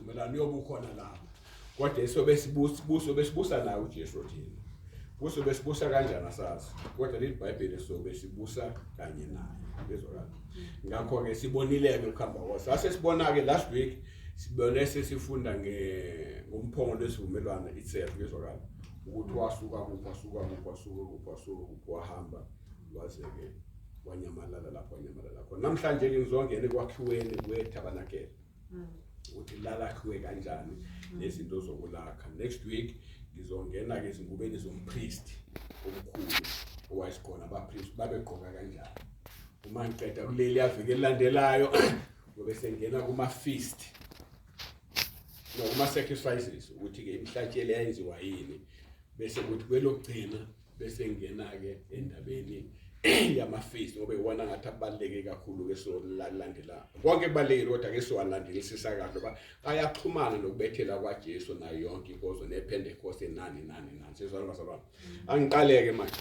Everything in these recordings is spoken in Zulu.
wesivumelwano uyobe ukhona lapho. Kodwa esobe sibusa buso besibusa naye uJesu thina. Buso besibusa kanjani asazi. Kodwa leli Bhayibheli sobe sibusa kanye naye. Bezwakala. Ngakho-ke sibonile-ke ukuhamba kwaso. Sase sibona-ke last week sibone sesifunda ngomphongolo wesivumelwano itself kuyezwakala ukuthi wasuka kuphi wasuka kuphi wasuka kuphi wasuka kuphi wahamba waze-ke wanyamalala lapho wanyamalala khona. Namhlanje-ke ngizongena ekwakhiweni kwethabanakele ukuthi lalakhiwe kanjani nezinto zokulakha. Next week ngizongena-ke ezingubeni zompristi omkhulu owayesikhona, abapristi babegqoka kanjani. Uma ngiqeda kuleli yaviki elilandelayo ngobe sengena kuma-feast nokuma-sacrifices, ukuthi-ke imihlatshelo yayenziwa yini, bese kuthi kwelokugcina bese ngena-ke endabeni yama-feast, ngoba iwona ngathi abaluleke kakhulu-ke solandela konke kubalulekile, kodwa-ke siwalandelisisa kahle ngoba ayaxhumana nokubethela kwaJesu nayo yonke inkonzo nePentecost nani nani nani. Sizwana bazalwane? Angiqaleke manje.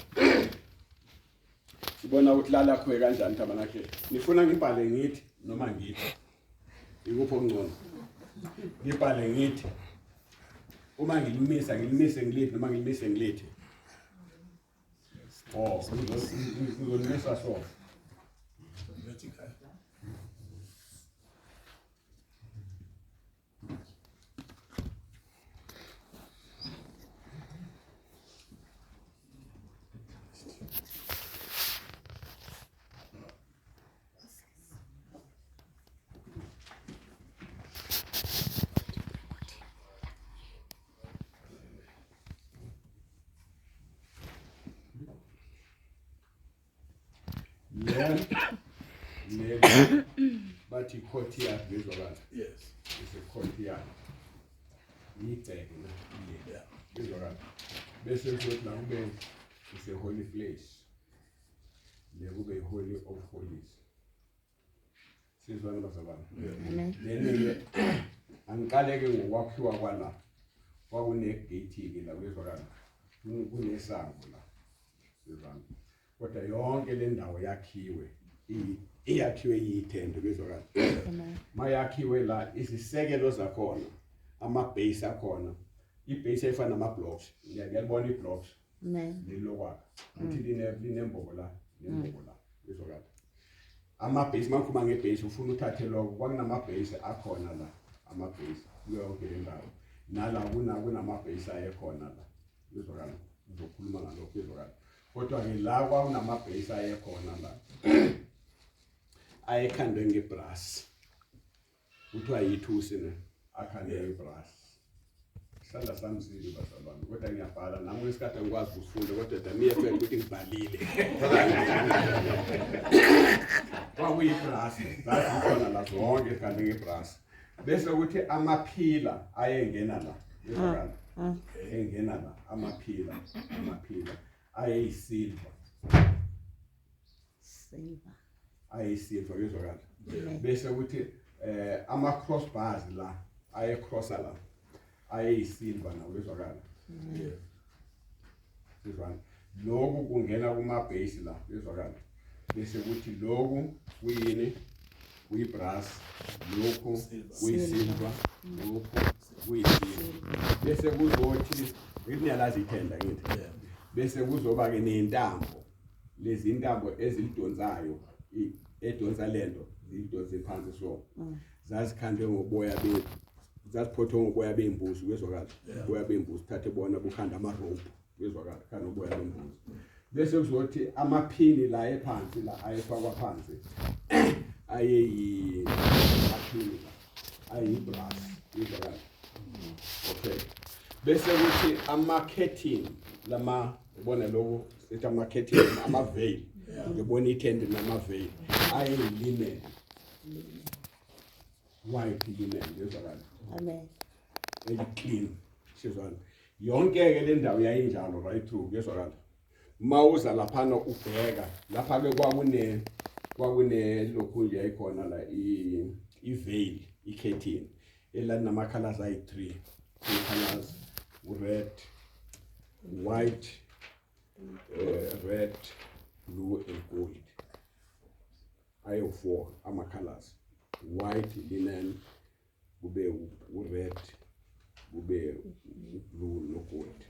Sibona ukuthi lalakhiwe kanjani tabanakele. Nifuna ngibhale ngithi noma ngithi? Ikuphi okungcono? Ngibhale ngithi. Uma ngilimisa ngilimise ngilithi noma ngilimise ngilithi? Oh, ngizolimisa so. Vertical. Le bathi courtyard, ngizwakala? Yes. Is a courtyard. Igceke na le. Ngizwakala. Bese kuzothi la kube is a holy place. Le kube holy of holies. Sizwana bazalwane? Amen. Then-ke angiqaleke ngokwakhiwa kwala. Kwakune-gate-ke la, kuyezwakala. Kunesango la. Sizwana. Kodwa yonke le ndawo yakhiwe iyakhiwe iyithende, kuyezwakala. Amen. Mayakhiwe la izisekelo zakhona, ama-base akhona, i-base ayifana nama-blocks. Ngiyalibona i-blocks Amen. leli lokwakha. Futhi linembobo la, nembobo la. Kuyezwakala. Ama-base, uma ngikhuluma nge-base ufuna uthathe lokho, kwakunama-base akhona la, ama-base kuyo yonke le ndawo. Nala kunama-base ayekhona la. Kuyezwakala. Ngizokhuluma ngalokho, kuyezwakala. Kodwa-ke la kwakunama-base ayekhona la ayekhandwe ngebrass, kuthiwa yithusi ne, akhandwe ngebrass. Isandla sami sibi bazalwane, kodwa ngiyabhala nami kwesikhathi angikwazi ukufunda, kodwa damiye fela ukuthi ngibhalile. Kwakuyibrass, zazikhona la zonke zikhandwe ngebrass. Bese kuthi amaphila ayengena la, yezwakala, engena la amaphila, amaphila ayeyisilver. Silver. Ayisilver, kuyezwakala. Amen. Bese kuthi ama crossbars la ayecrossa la ayeyisilver nawo, kuyezwakala. Sizwana. Lokhu kungena kuma base la, kuyezwakala. Bese kuthi lokhu kuyini? Kuyibrass, lokhu kuyisilver, lokhu kuyisilver. Bese kuzothi ngithi niyalazi ithenda ngithi. Bese kuzoba ke nentambo, lezi intambo ezilidonsayo, edonsa lento zilidonse phansi so. Zazikhandwe ngoboya be zaziphothwe ngoboya bembuzi, kuyezwakala. Uboya bembuzi thathe bona bukhanda ama rope, kuyezwakala, khanda uboya bembuzi. Bese kuzothi amaphini la ephansi la ayefakwa phansi ayeyi amaphini la ayibrass, kuyezwakala. Okay. Bese kuthi ama curtain lama, ubona lokho sithi ama curtain, ama veil. Ngibona ithende nama veil ayeyilinen, white linen, kuyezwakala. Amen. Eli clean, sizwana. Yonke ke le ndawo yayinjalo right through, kuyezwakala. Mawuza laphana ubheka lapha ke kwakune lokhu nje ayikhona la i veil, i curtain elanama colors ayi 3, three colors, red, white, red, blue and gold. Ayo 4 ama colors, white linen. Kube u-red, kube u-blue no-gold.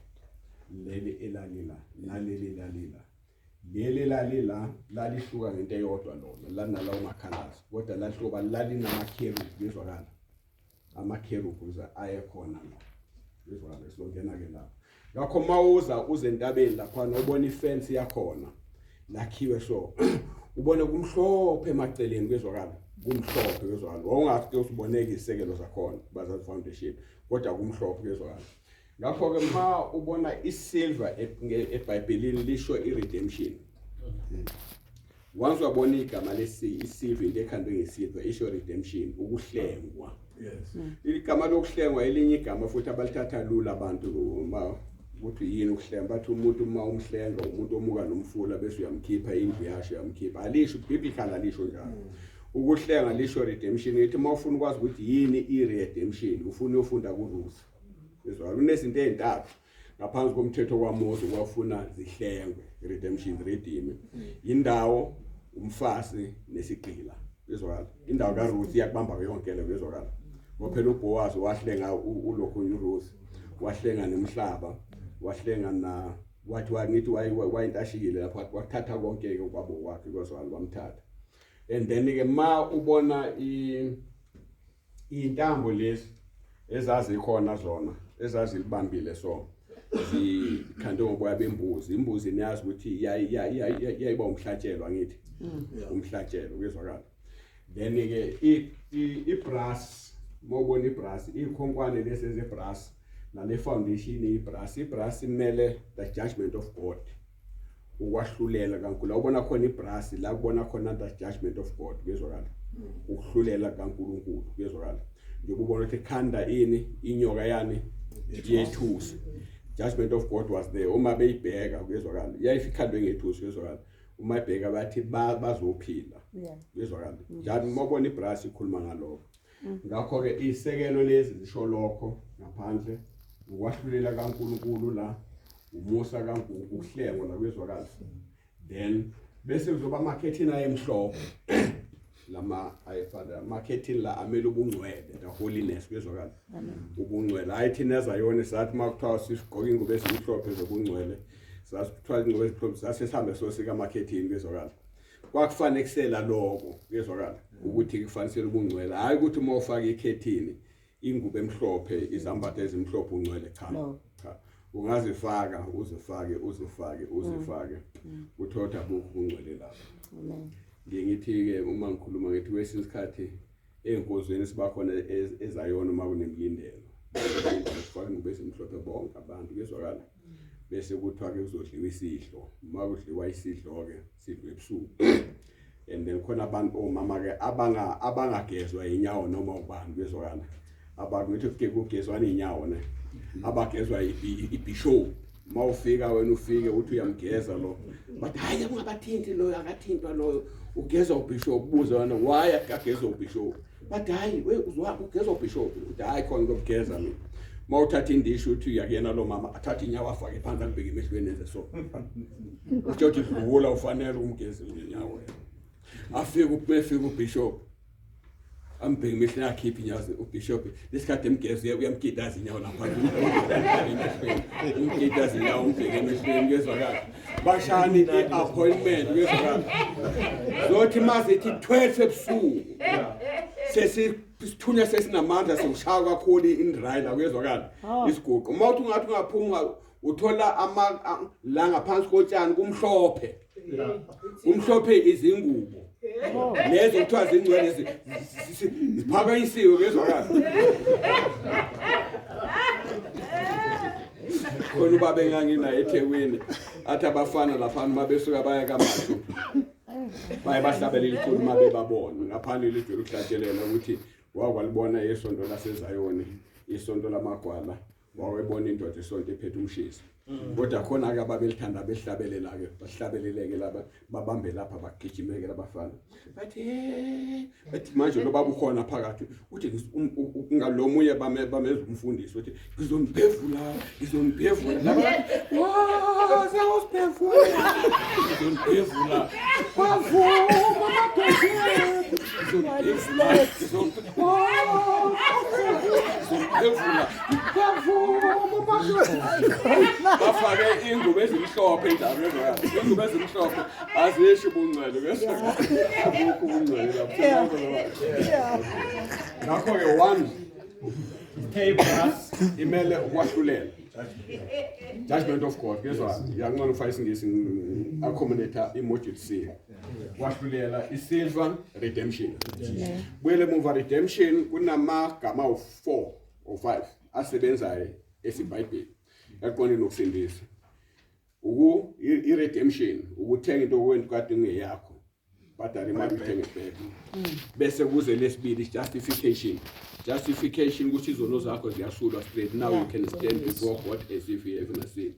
Leli elalila naleli lalila, leli lalila lalihluka ngento eyodwa lona lanalawo ma-colors, kodwa lahluka lalinama-cherub, kuyezwakala, ama-cherub ayekhona la, kuyezwakala. Sizongena-ke lapho. Ngakho mawuza uze entabeni laphana, ubona ifence yakhona lakhiwe, so ubone kumhlophe emaceleni, kuyezwakala, kumhlophe, kuyezwakala. Wawungathi usiboneke isekelo zakhona bazazi foundation, kodwa kumhlophe, kuyezwakala. Ngakho-ke ma ubona isilver eBhayibhelini lisho i-redemption. Once wabona igama lesi isilver, into ekhandwe ngesilver isho redemption, ukuhlengwa. Igama lokuhlengwa, elinye igama futhi abalithatha lula abantu uma ukuthi yini ukuhlenga, bathi umuntu uma umhlenga umuntu omuka nomfula bese uyamkhipha, indlu yasho uyamkhipha. Alisho biblical, alisho njalo. Ukuhlenga lisho redemption. Ngithi uma ufuna ukwazi ukuthi yini i-redemption, ufuna uyofunda kuRuth. Izwakala, kunezinto ey'ntathu ngaphansi komthetho kwaMose kwafuna zihlengwe, redemption, redeem: indawo, umfazi nesigqila. Izwakala, indawo kaRuth iyakubamba yonke le, kuyezwakala, ngoba phela uBoaz wahlenga ulokhu uRuth, wahlenga nomhlaba, wahlenga na wathi ngithi wayintashikile lapho, wathatha konke ke kwabo kwakhe, kuyezwakala, wamthatha. And then ke ma ubona intambo lezi ezazikhona zona ezazilibambile, so zikhandwe ngoboya bembuzi. Imbuzi niyazi ukuthi yayiba umhlatshelo, angithi? Umhlatshelo, kuyezwakala. Then ke i-brass, mawubona ibrass, ikhonkwane lesi ezebrass nale foundation ibrass, ibrass imele the judgment of God, ukwahlulela kaNkulunkulu. La ubona khona ibrass, la kubona khona the judgment of God, kuyezwakala, ukuhlulela kaNkulunkulu, kuyezwakala. Njengoba ubona ukuthi khanda ini inyoka yani yethusi, judgment of God was there. Uma beyibheka, kuyezwakala, yayifikhandwe ngethusi, kuyezwakala. Uma ibheka bathi bazophila, kuyezwakala. Njalo uma ubona ibrass ikhuluma ngalokho. Ngakho-ke isekelo lezi zisho lokho ngaphandle, ukwahlulela kaNkulunkulu la, umusa kaNkulunkulu, ukuhlengwa la, kuyezwakala. Then bese kuzoba amakhethini ayemhlophe lama ayefana amakhethini la amele ubungcwele, the holiness, kuyezwakala, ubungcwele. Hayi, thina ezayona sathi uma kuthiwa sigqoka ingubo ezimhlophe zobungcwele, sathi kuthiwa ingubo ezimhlophe, sase sihambe sosika amakhethini, kuyezwakala. Kwakufanekisela lokho, kuyezwakala, ukuthi kufanisela ubungcwele, hayi ukuthi uma ufaka ikhethini, ingubo emhlophe, izambatho ezimhlophe, ungcwele. Cha. No. Cha, ungazifaka, uzifake, uzifake, uzifake, uthotha abukho ubungcwele lapho. Amen. Ngiye ngithi-ke uma ngikhuluma, ngithi kwesinye isikhathi ey'nkonzweni sibakhona ezayona, uma kunemlindelo sifake ingubo ezimhlophe bonke abantu, kuyezwakala. Bese kuthiwa-ke kuzodliwa isidlo. Uma kudliwa isidlo-ke sidliwa ebusuku, and then khona abantu omama-ke abangagezwa inyawo noma ubani, kuyezwakala, abakuthi kuke kugezwana inyawo ne abagezwa ibishop. Uma ufika wena, ufike uthi uyamgeza lo, bathi hayi, ungabathinti, loyo akathintwa, loyo ugezwa ubishop. Buza wena, why akagezwa ubishop? Bathi hayi, we uzwa ugezwa ubishop. Uthi hayi, khona ngokugeza mina. Uma uthatha indishi uthi uyakuyena lo mama, athathe inyawo afake phansi, akubheke emehlweni, enze so, utsho uthi dlula, ufanele umgeze ngenyawo. Afike, efika ubishop, ambheke emehlweni, akhiphe inyawo ubishop. Lesikhathi emgeze uyamgidaza inyawo lapha emehlweni, umgidaza inyawo, umbheke emehlweni, kuyezwakala. Bashani i-appointment, kuyezwakala. Zothi mazithi 12 ebusuku, sesithunywa sesinamandla, sewushaya kakhulu indrayi la, kuyezwakala, isiguqo. Uma uthi ungathi ungaphuma, uthola ama la ngaphansi kotshani kumhlophe, kumhlophe, izingubo lezo kuthiwa zingcwele ziphakanyisiwe, kuyezwakala. Khona ubaba enganginaye eThekwini, athi abafana laphana uma besuka baya kaMashu, baye bahlabele iculo uma bebabona ngaphandle, lijwayele ukuhlatshelela ukuthi wakwalibona isonto laseZayoni, isonto lamagwala, wawebona indoda isonto iphethe umshisa. Kodwa khona-ke ababelithanda behlabelela-ke, bahlabeleleke laba, babambe lapha, bagijimeke labafana, bathi "Eh," bathi manje lo baba ukhona phakathi, uthi ngalomunye bameza umfundisi, uthi ngizonibhevula, ngizonibhevula. Laba wa sewusibhevula, ngizonibhevula, kwavuma madoda, ngizonibhevula, ngizonibhevula, kwavuma madoda. Bafake ingubo ezimhlophe njalo, ingubo ezimhlophe azisho ubungcwele, bese abukho ubungcwele lapho. Ngakho-ke one imele ukwahlulela, judgment of God, kezwa yancona ufaka isiNgisi, accommodate i-module C, kwahlulela. I-silver, redemption. Buyele emuva, redemption kunamagama awu-4 or 5 asebenzayo esiBhayibheli yaqonde nokusindisa. Uku i-redemption ukuthenga into wena kade ingeyakho, bhadala imali uthenge back. Bese kuze lesibili, justification. Justification ukuthi izono zakho ziyasulwa straight. Now you can stand before God as if you have not sinned.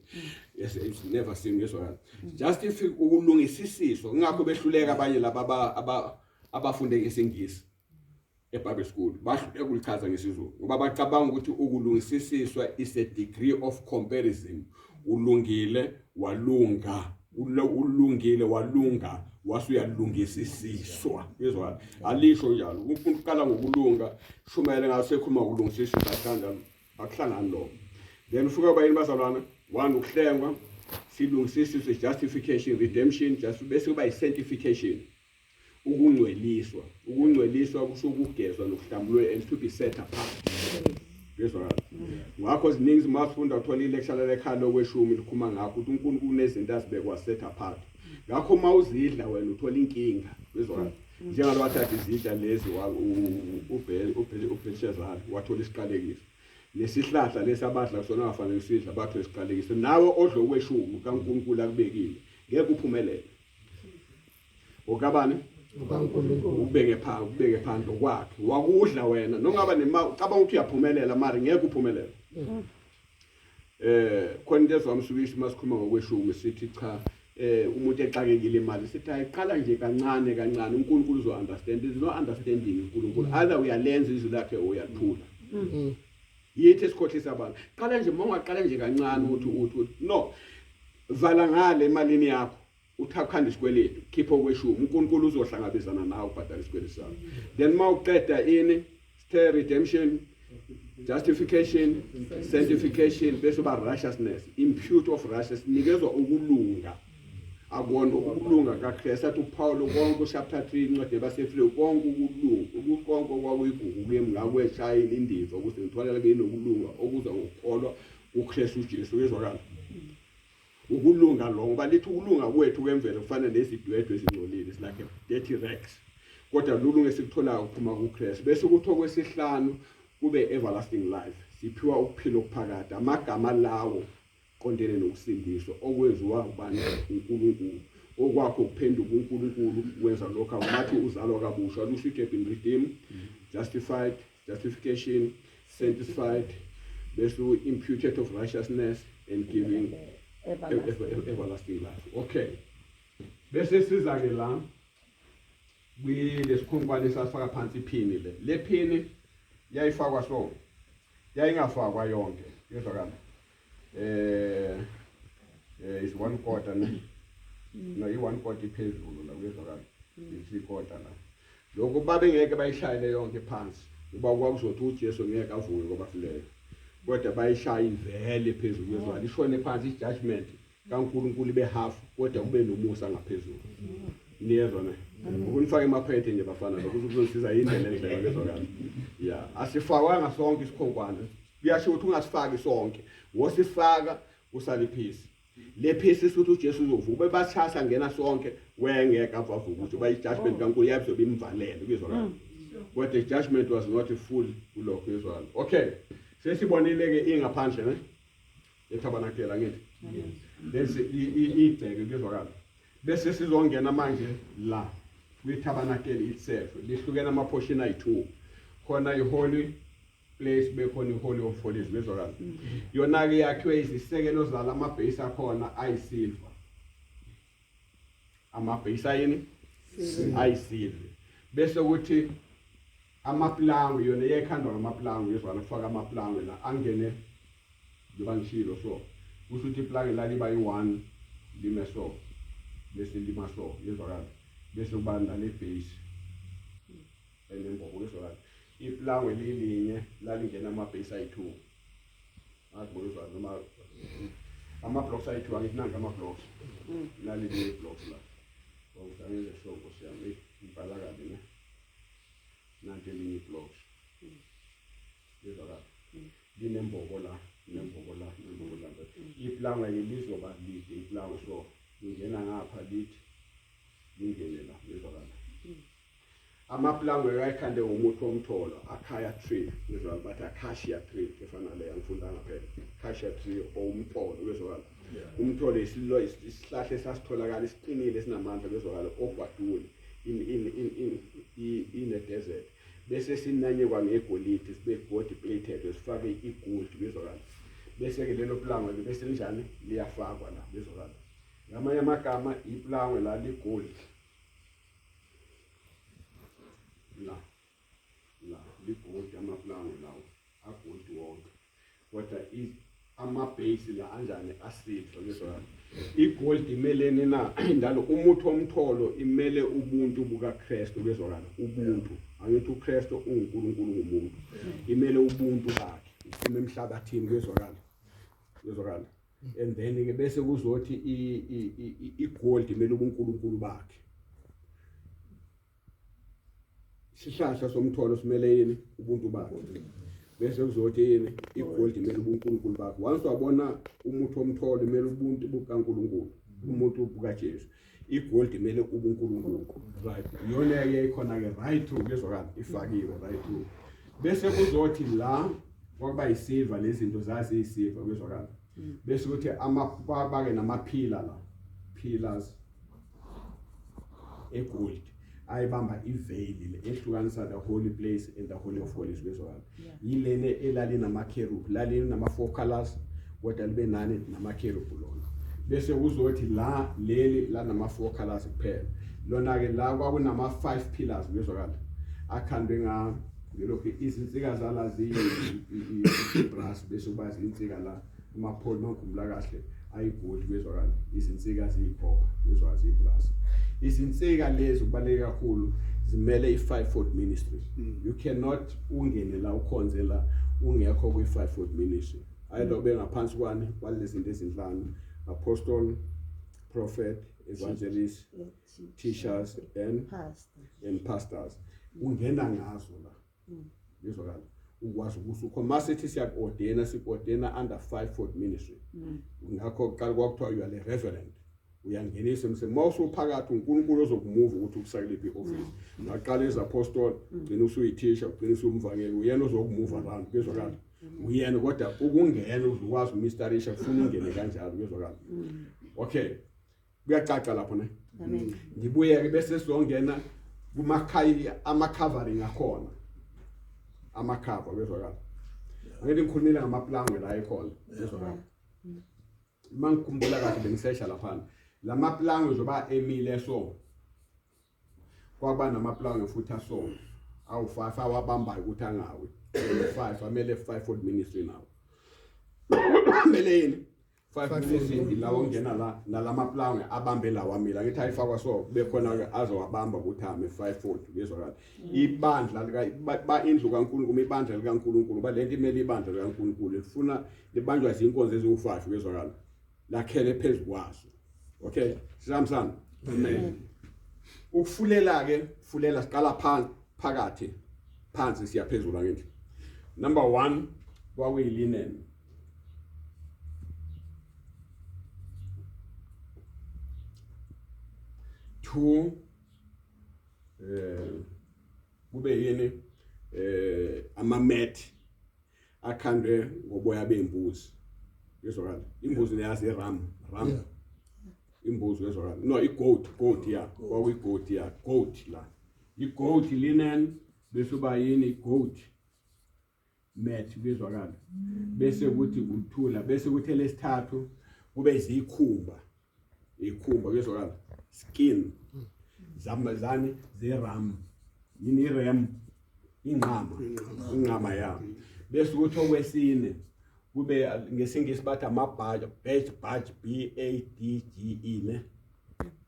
Yes, it's never sin, yezwakala. Justify, ukulungisisiswa. Ngakho behluleka abanye laba abafunde ngesiNgisi eBible school, bahluleka ukulichaza ngesiZulu ngoba bacabanga ukuthi ukulungisisiswa is a degree of comparison. Ulungile walunga, ulungile walunga, wase uyalungisisiswa, yezwakala. Alisho njalo. Umuntu uqala ngokulunga, shumayele ngaso, ekhuluma ngokulungisiswa kanjalo, akuhlangani lokho. Then ufika bayini bazalwana? One, ukuhlengwa, silungisisiswe, justification, redemption, just bese kuba i-sanctification, ukungcweliswa. Ukungcweliswa kusho ukugezwa nokuhlambululwa and to be set apart, yezwakala. Ngakho ziningi, masifunda uthola i-lecture lekhaya lokweshumi likhuluma ngakho ukuthi uNkulunkulu unezinto azibekwa set apart. Ngakho uma uzidla wena uthola inkinga, yezwakala. Njengalo wathatha izitsha lezi uBelshazar, wathola isiqalekiso. Nesihlahla lesi abadla kusona ngafanele sidla, bathola isiqalekiso. Nawe odla okweshumi kaNkulunkulu akubekile ngeke uphumelele. Okabani? UkaNkulunkulu. Ubeke phandle kwakhe, wakudla wena nongaba nema ucabanga ukuthi uyaphumelela, mara ngeke uphumelele. Khona into ezwamsukisha masikhuluma ngokweshumi, sithi cha, umuntu exakekile imali, sithi ayiqala nje kancane kancane, uNkulunkulu uzo understand. There's no understanding uNkulunkulu, either uyalenza izwi lakhe or uyaliphula. Yithi esikhohlisa abantu, qala nje, uma ungaqala nje kancane, uthi no, vala ngale emalini yakho, uthakhanda isikweletu, khipha okweshumi, uNkulunkulu uzohlangabezana nawe ubhadala isikweletu sakho. Then uma uqeda ini, sithe redemption, justification, sanctification, bese uba righteousness, impute of righteousness, nikezwa ukulunga. Akona ukulunga kaKristu, athi uPaul konke, chapter 3 incwadi yabaseFilipi, konke ukulunga, konke okwakuyigugu kimi ngakweshaya indiva ukuze ngitholele kini ukulunga okuza ngokukholwa uKristu uJesu, uyezwakala. Ukulunga lo, ngoba lithi ukulunga kwethu kwemvelo kufana nezidwedwe ezingcolile, it's like a dirty rags, kodwa lulunga esikutholayo kuphuma kuKristu. Bese kuthi okwesihlanu kube everlasting life, siphiwa ukuphila okuphakade. Amagama lawo qondene nokusindiswa okwenziwa ubani? UNkulunkulu. Okwakho kuphenduka uNkulunkulu wenza lokho, akumathi uzalwa kabusha, lusho it have been redeemed, justified, justification, sanctified, bese imputed of righteousness and giving everlasting life. Okay, bese siza ke la kwilesikhonkwani esafaka phansi, iphini le phini yayifakwa so, yayingafakwa yonke, yezwakala. Is one quarter ne, no, i one quarter iphezulu la, kuyezwakala, i quarter la. Lokho babengeke bayishayele yonke phansi ngoba kwakuzothi uJesu ngeke avuke kwabafileyo, kodwa bayishaya ivele phezulu, kuyezwakala, ishone phansi, i-judgment kaNkulunkulu ibe half, kodwa kube nomusa ngaphezulu. Niyezwa ne? Ukunifaka emaphethe nje bafana, lokho kuzosiza indlela endlela, kuyezwakala. Ya, asifakwanga sonke isikhonkwane, kuyasho ukuthi ungasifaki sonke, wosifaka usaliphisi le phisi ukuthi uJesu uzovuka. Bebathatha ngena sonke, wengeke avavuka ukuthi ba i-judgment kaNkulunkulu yabizobe imvalele, kuyezwakala. Kodwa the judgment was not full kulokho, kuyezwakala. Okay, sesibonile ke ingaphandle ne ethabernakela, ngithi bese igceke, kuyezwakala. Bese sizongena manje la kwi-tabernacle itself. Lihlukene ama-portion ayi-two, khona i-holy. place bekhona i-holy of holies, bezwakala. Yona-ke yakhiwe izisekelo zala amabheyisi akhona ayisilver, amabheyisi ayini? Ayisilver. Bese kuthi amaplango, yona iyayikhandwa ngamaplango, yezwakala, kufaka amaplango la angene njengoba ngishilo. So kusho ukuthi iplango laliba yi-one, lime so, bese lima so, yezwakala, bese kuba nale base enembobo, yezwakala. Iplango elilinye lalingena amabheyisi ayi-two, ngazi noma ama-blocks ayi-two. Angithi nanka ama-blocks, nalilinye i-blocks la. Angenze sure, nkosi yami, eyi, ngibhala kabi ne. Nanti elinye i-blocks, yezwakala, linembobo la, nembobo la, nembobo la. Iplangwe lizoba lide iplangwe, so lingena ngapha, lithi lingene la, yezwakala. Amaplangwe ayikhande ngomuthi womtholo, acacia tree, yezwakala, bathi acacia tree efana leyo, angifundanga phela, acacia tree or umtholo, yezwakala. Umtholo isilo, isihlahla esasitholakala isiqinile, esinamandla, kuyezwakala, ogwadule in a desert, bese sinanyekwa ngegolide, sibe gold plated, sifake igold, kuyezwakala. Bese ke lelo plangwe bese linjani? Liyafakwa la, kuyezwakala. Ngamanye amagama iplangwe la ligold la, la ligold, amaplangwe lawo agold wonke, kodwa amabheyisi la anjani? Asilver, kuyezwakala. Igold imeleni na? Njalo umuthi womtholo imele ubuntu bukaKristu, kuyezwakala, ubuntu. Angithi uKristu unguNkulunkulu, ngumuntu, imele ubuntu bakhe, uphuma emhlabathini, kuyezwakala, kuyezwakala. And then ke bese kuzothi igold imele ubuNkulunkulu bakhe. Isihlahla somtholo simele yini? Ubuntu bakhe. Bese kuzothi yini? Igold imele ubuNkulunkulu bakhe. Once wabona umuthi womtholo, imele ubuntu bukaNkulunkulu, umuntu bukaJesu. Igold imele ubuNkulunkulu, right? Iyona ke ikhona ke right through, kuyezwakala, ifakiwe right through. Bese kuzothi la kwakuba yisilver, lezi zinto zaziyisilver, kuyezwakala. Bese kuthi ama kwaba-ke namaphila la, pillars egold ayibamba iveil le ehlukanisa the holy place and the holy of holies, kuyezwakala. Yilene elalinama-cherub, lalinama-four colors, kodwa libe nani? Nama-cherub lona. Bese kuzothi la leli lanama-four colors kuphela. Lona-ke la kwakunama-five pillars, kuyezwakala, akhandwe nga ngelokhu izinsika zala ziyi-brass, bese kuba zinsika la amapholi, mangikhumbula kahle, ayigoli, kuyezwakala. Izinsika ziyikhopha, kuyezwakala, ziyibrass. Izinsika lezi kubaluleke kakhulu, zimele i-fivefold ministry. You cannot ungene la ukhonze la ungekho kwi-fivefold ministry, either ube ngaphansi kwani kwalezi zinto ezinhlanu: apostle, prophet, evangelist, teachers and Pastor. And pastors. Ungena ngazo la, yezwakala, ukwazi ukuthi ukhona. Masithi siyaku-ordena, siku-ordena under fivefold ministry. Ngakho kuqala kwakuthiwa you are the reverend, uyangenisa emse uma usuphakathi, uNkulunkulu ozokumuva ukuthi ukusakuliphi i-office. Ungaqala ezi-apostle, ugcina usuyithisha, ugcina usumvangeli, uyena ozokumuva around, kuyezwakala, uyena. Kodwa ukungena uzokwazi umistarisha, kufuna ungene kanjalo, kuyezwakala. Okay, kuyacaca lapho ne? Amen. Ngibuye-ke bese sizongena kumakhaya, ama-covering akhona, amakhava, kuyezwakala. Angithi ngikhulumile ngamaplangwe la ekhona, kuyezwakala. Uma ngikhumbula kahle, bengisesha laphana, la maplangwe njengoba emile so, kwaba namaplangwe futhi aso awu-five awabambayo ukuthi angawi. Five amele five-fold ministry nawo. Amele yini? Five ministry lawo ngena la nalamaplangwe abambe lawa amile. Angithi ayifakwa so, kube khona-ke azowabamba ukuthi ame five-fold, kuyezwakala. Ibandla lika ba indlu kaNkulunkulu, ibandla likaNkulunkulu, ba lento imele ibandla likaNkulunkulu, lifuna libanjwa izinkonzo eziwu-five, kuyezwakala, lakhele phezu kwazo. Okay, sihambisana. Amen. Ukufulela ke, fulela siqala phansi, phakathi, phansi siya phezulu. Angithi number 1 kwakuyilinen. Two, kube yini? Ama-mat akhandwe ngoboya bembuzi, yezwakala. Imbuzi niyazi, iram, ram. Imbuzi, yezwakala. No, i-goat, goat, yeah, kwakuyi-goat, yeah, goat la, i-goat linen. Bese uba yini? Goat. mat, kuyezwakala. Bese kuthi uthula, bese kuthi elesithathu kube izikhumba, ikhumba, kuyezwakala, skin zani zeram, yini iram, inqama, inqama ya. Bese kuthi okwesine kube ngesingisi bathi amabhaji, badge, badge, B A D G E, ne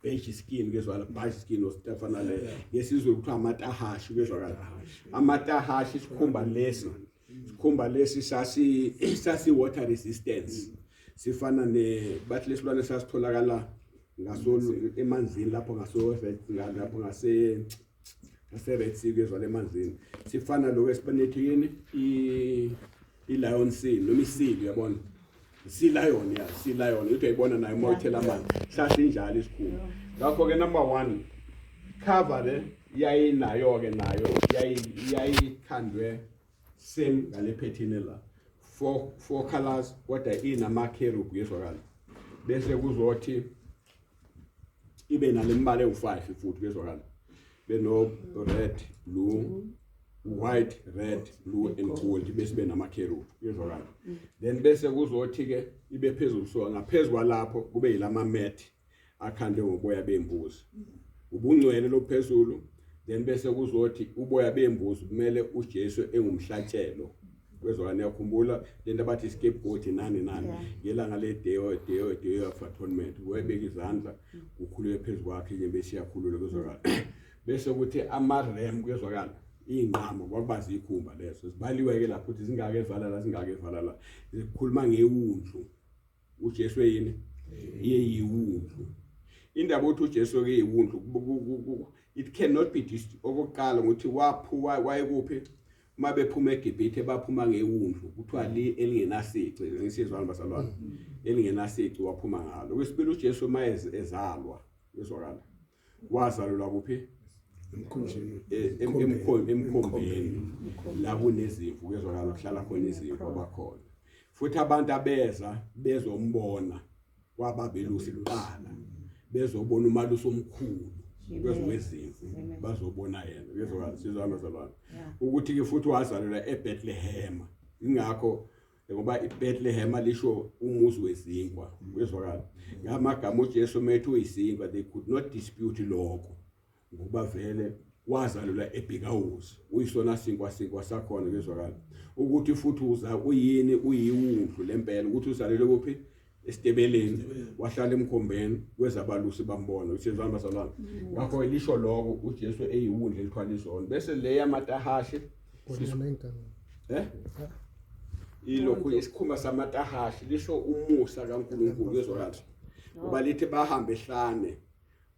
badge skin, kuyezwakala, badge skin ositafana le ngesizulu kuthiwa amatahashi, kuyezwakala, amatahashi, isikhumba lesi, isikhumba lesi sasi water resistance, sifana ne bathi lesilwane sasitholakala ngaso emanzini lapho, ngaso lapho ngase Red Sea, kuyezwakala, emanzini, sifana lokho esibanethi yini, i lion seal noma i-seal, uyabona, sea lion, ya, sea lion, uthi uyayibona nayo uma uthela amanzi, sasinjalo isikhumba. Ngakho ke number 1 cover le yayinayo ke, nayo yayikhandwe same ngale pattern la, four colors, kodwa inama cherub, kuyezwakala. Bese kuzothi ibe nale mbala ewu5 futhi, kuyezwakala, beno red, blue, white, red, blue and gold, bese benama cherub, kuyezwakala. Then bese kuzothi ke ibe phezulu, so ngaphezulu kwalapho kube yilama mat akhandwe ngoboya bembuzi, ubungcwele lophezulu. Then bese kuzothi uboya bembuzi kumele uJesu engumhlatshelo, kwezwakala. Niyakhumbula lento abathi scapegoat, nani nani, ngelanga le day of atonement, webeka izandla, kukhuluke phezu kwakhe, inyembezi iyakhulula, kwezwakala. Bese kuthi ama-ram, kuyezwakala, iy'nqamo kwakuba ziyikhumba lezo zibaliwe-ke lapho ukuthi zingake evala la, zingake evala la, zikhuluma ngewundlu. uJesu eyini? Iyiwundlu. Indaba ukuthi uJesu ke iwundlu, it cannot be okokuqala ukuthi waphuwa wayekuphi. Uma bephuma eGibhithe baphuma ngewundlu, kuthiwa li elingenasici, ngisizwana bazalwane, elingenasici waphuma ngalo. Kwesibili, uJesu uma ezalwa, yezwakala, wazalelwa kuphi? Emkhunjini. Emkhombeni la kunezimvu, kuyezwakala, kuhlala khona izimvu abakhona. Futhi abantu abeza bezombona kwababelusi kuqala, bezobona umalusi omkhulu kwezimvu, bazobona yena, kuyezwakala, sizwana bazalwane. Ukuthi ke futhi wazalelwa eBethlehem, ingakho ngoba iBethlehem lisho umuzi wezinkwa, kuyezwakala. Ngamagama uJesu methu uyisinkwa, they could not dispute lokho, ngoba vele wazalelwa eBhikawuzi, uyisona sinkwa, sinkwa sakhona, kuyezwakala. Ukuthi futhi uza uyini, uyiwundlu lempela, ukuthi uzalelwe kuphi, esitebeleni, wahlala emkhombeni, kwezabalusi bambona, usizwana bazalwane. Ngakho lisho lokho uJesu eyiwundlu elithwala izono. Bese le yamatahashi, eh ilokhu isikhumba samatahashi lisho umusa kaNkulunkulu, kuyezwakala, ngoba lithi bahambe ehlane,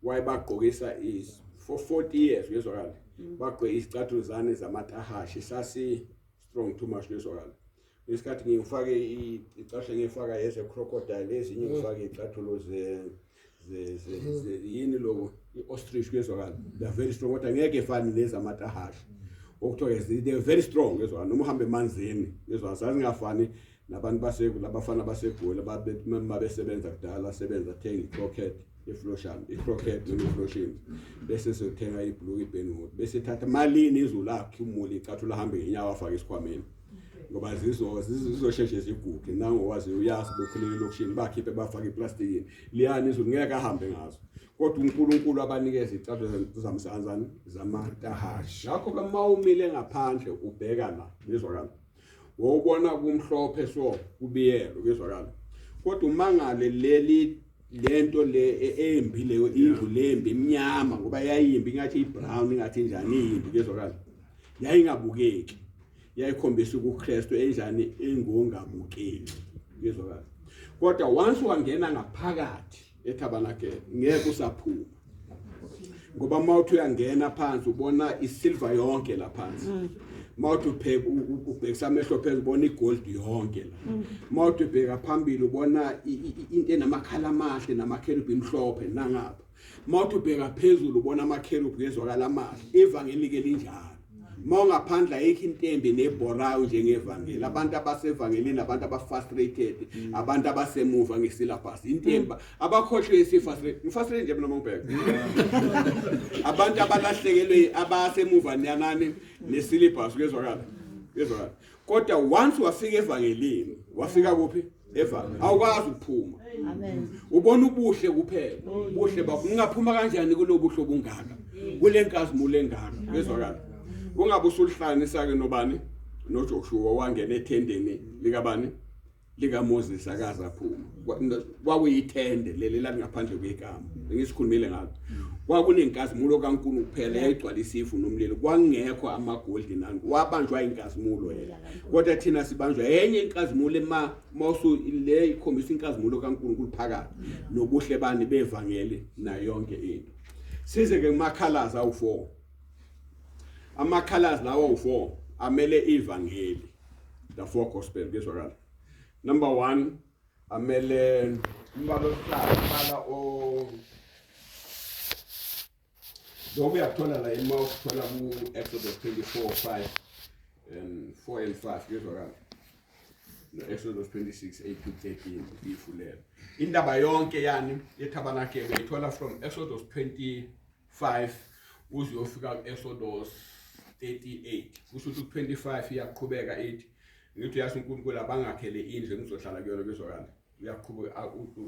wayebagqokisa is for 40 years, kuyezwakala, bagqoke izicathulo zane zamatahashi, sasi strong too much, kuyezwakala. Isikhathi ngifake icathulo, ngifaka eze crocodile, ezinye ngifake icathulo ze yini lokho, i-ostrich, kuyezwakala, they are very strong, kodwa ngeke efani nezamatahashi okuthiwa they are very strong, kuyezwakala, noma uhambe emanzini, kuyezwakala. Sazingafani nabantu base labafana baseGoli babesebenza kudala, sebenza thenga i-crocket, iflosham, i-crocket noma ifloshim, bese siyothenga ibhuluku ibhenwood, bese ethatha malini izulu lakhe umuli icathulo, ahambe ngenyawo, afake esikhwameni, ngoba zizosheshe ziguge. Nangowazi uyazi bekhulele elokishini, bakhiphe bafake eplastikini liyani izulu, ngeke ahambe ngazo. Kodwa uNkulunkulu abanikeza icathulo zamsanzani, zamatahashi. Ngakho ke uma umile ngaphandle ubheka la, ngizwakala, wawubona kumhlophe, so kubiyelo, kuyezwakala. Kodwa umangale leli lento le embi leyo indlu lembi emnyama, ngoba yayimbi, ingathi ibrown, ingathi njani, iyimbi, kuyezwakala, yayingabukeki, yayikhombisa ukuKristu enjani, engongabukeki, kuyezwakala. Kodwa once wangena ngaphakathi eTabernacle, ngeke usaphuma, ngoba mawuthi uyangena phansi ubona isilver yonke la phansi, mawuthi ubheka, ubhekisa amehlo phezulu, ubona igold yonke la, mawuthi ubheka phambili ubona into enamakhala amahle namakherubhi imhlophe nangapha, mawuthi ubheka phezulu ubona amakherubhi, kezwakala, amahle. Ivangeli ke linjalo, mawungaphandle ayikho into embi nebhorayo njengevangeli. Abantu abasevangelini, abantu aba-frustrated, abantu abasemuva ngesyllabus, into embi abakhohlwe isi-frustrated, ngi-frustrated nje mina mangibheka abantu abalahlekelwe, abasemuva nyanani nesyllabus, kuyezwakala, kuyezwakala. Kodwa once wafika evangelini, wafika kuphi? Evangelini. Awukwazi ukuphuma. Amen. Ubona ubuhle kuphela. Ubuhle bakho. Ungaphuma kanjani kulobu buhle obungaka? Kule nkazimulo engaka. Uyezwakala? Ungabe usuhlanganisa ke nobani? NoJoshua wangena ethendeni likabani? LikaMoses akaze aphuma. Kwakuyithende leli lalingaphandle kwegama. Ngisikhulumile ngalo. Kwakunenkazimulo kaNkulunkulu kuphela yayigcwalisa ifu nomlilo. Kwangekho amagoldi nani. Wabanjwa inkazimulo yena. Kodwa thina sibanjwa enye inkazimulo ema mawusu le ikhombisa inkazimulo kaNkulunkulu phakathi nobuhle bani bevangeli nayo yonke into. Size ke kumakhalazi awu4. Amakhalazi lawo awu4 amele ivangeli. The four gospel kuyezwakala. Number 1 amele umbala oluhlaza, umbala o lokhu uyakuthola la ima ukuthola ku-Exodus 24 5 and 4 and 5 kuyezwakala. No-Exodus 26 8 to 13 ifu lelo. Indaba yonke yani yethabanakele uyithola from Exodus 25 uze uyofika ku-Exodus 38. Kusho ukuthi ku-25 iyaqhubeka ithi ngithi uyazi uNkulunkulu abangakhele indlu engizohlala kuyona kuyezwakala. Uyaqhubeka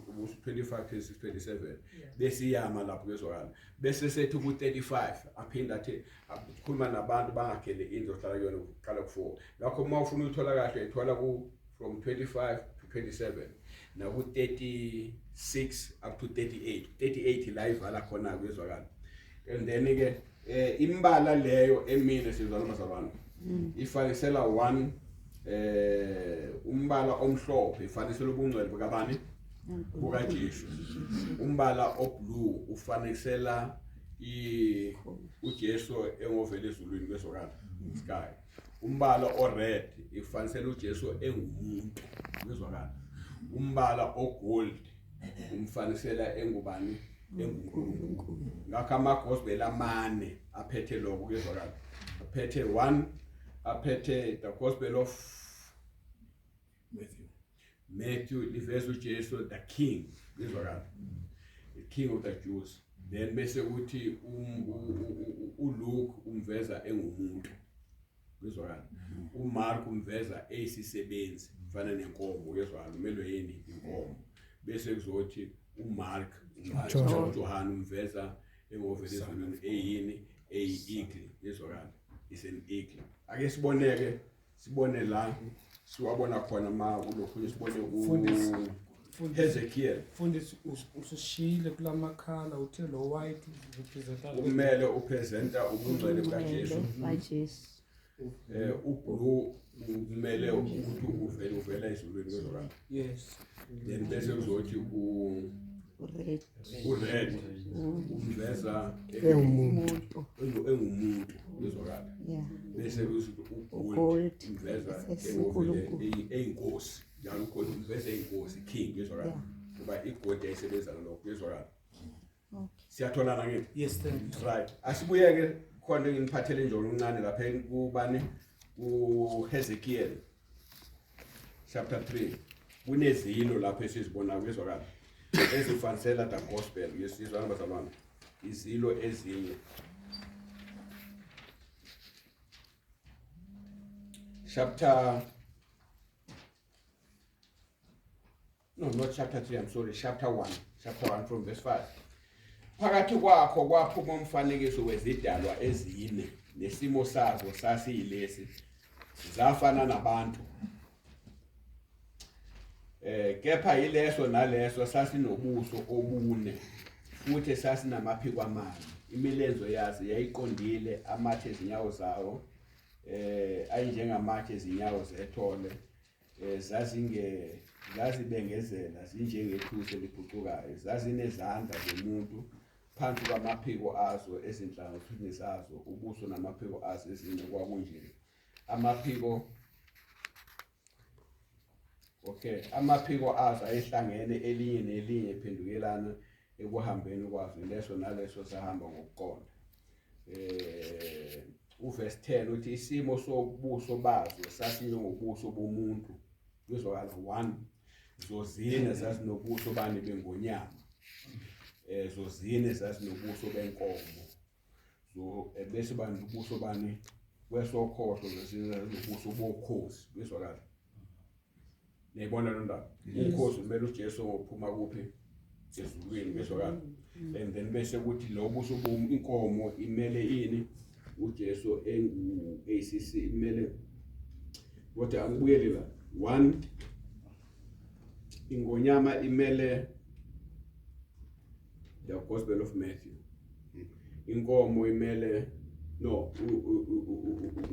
ubusu 25 26 27 bese iyama lapho kuyezwakala. Bese sethi ku-35 aphinde athi akhuluma nabantu bangakhele indlu ohlala kuyona kuqala ku-4. Ngakho uma ufuna uyithola kahle uyithola ku from 25 to 27 naku 36 up to 38. 38 la ivala khona kuyezwakala. And then ke imbala leyo emine sizwana bazalwane ifanisela one umbala omhlophe ifanisela ubungcwele bukabani? BukaJesu. Umbala oblue ufanekisela uJesu engovela ezulwini kwezwakala sky. Umbala ored ifanisela uJesu engumuntu kwezwakala. Umbala ogold umfanisela engubani? EnguNkulunkulu. Ngakho amagospel amane aphethe lokho kuyezwakala. Aphethe one, aphethe the gospel of Matthew. Matthew liveza uJesu the king kuyezwakala. The king of the Jews. Then bese kuthi uLuke umveza engumuntu kuyezwakala. uMark umveza eyisisebenzi fana nenkomo kuyezwakala, umelwe yini? Inkomo. Bese kuzothi uMark uJohn umveza engovela ezulwini eyini? Eyi-eagle kuyezwakala, is an eagle. Ake siboneke sibone la siwabona khona ma kulokhu sibone uHezekiel. Mfundisi, ususishiyile kulamakhala uthe lo white representa umele upresenta ubungcwele bukaJesu. BaJesu. Ublue umele ukuthi uvele uvela ezulwini kuyezwakala. Yes. Then bese kuzothi Red. ured umveza Umuntu. engumuntu kuyezwakala. Bese kuzothi ugold Ugold. umveza Esenkulunkulu. eyinkosi njalo ugold umveza eyinkosi king kuyezwakala. Ngoba igold yayisebenza ngalokho kuyezwakala. Siyatholana ngithi? Yes, thank you. Right. Asibuyeke khona nginiphathele nje oluncane lapha kubani kuHezekiel chapter 3. Kunezilo lapho esizibona kuyezwakala. Ezifanisela the gospel yesizwana bazalwane. Izilo ezinye. Chapter No, not chapter 3, I'm sorry, chapter 1. Chapter 1 from verse 5. Phakathi kwakho kwaphuma umfanekiso wezidalwa ezine nesimo sazo sasiyilesi zafana nabantu. Kepha yileso naleso sasinobuso obune futhi sasinamaphiko amane. Imilenzo yazo yayiqondile, amathe ezinyawo zawo ayinjengamatshe ezinyawo zethole. Zazibengezela zinjengethusi eliphucukayo, zazinezandla zomuntu phansi kwamaphiko azo ezinhlangothini zazo, ubuso namaphiko azo ezine kwakunje. Amaphiko okay, amaphiko azo ayehlangene elinye nelinye ephendukelana ekuhambeni kwazo, leso naleso sahamba ngokuqonda. Uverse 10 uthi isimo sobuso bazo sasinjengobuso bomuntu kuzwakala 1 zozine zazinobuso bani bengonyama, zozine zazinobuso benkomo, zo bese bani ubuso bani Kwesokhohlo lesibuso bokhozi, kuyezwakala. Niyayibona lo ndaba? Ukhozi kumele uJesu ophuma kuphi? Ezulwini, kuyezwakala. And then bese kuthi lo buso inkomo imele ini? uJesu engu ACC imele, kodwa angibuyele la. One, ingonyama imele the Gospel of Matthew. Inkomo imele, no,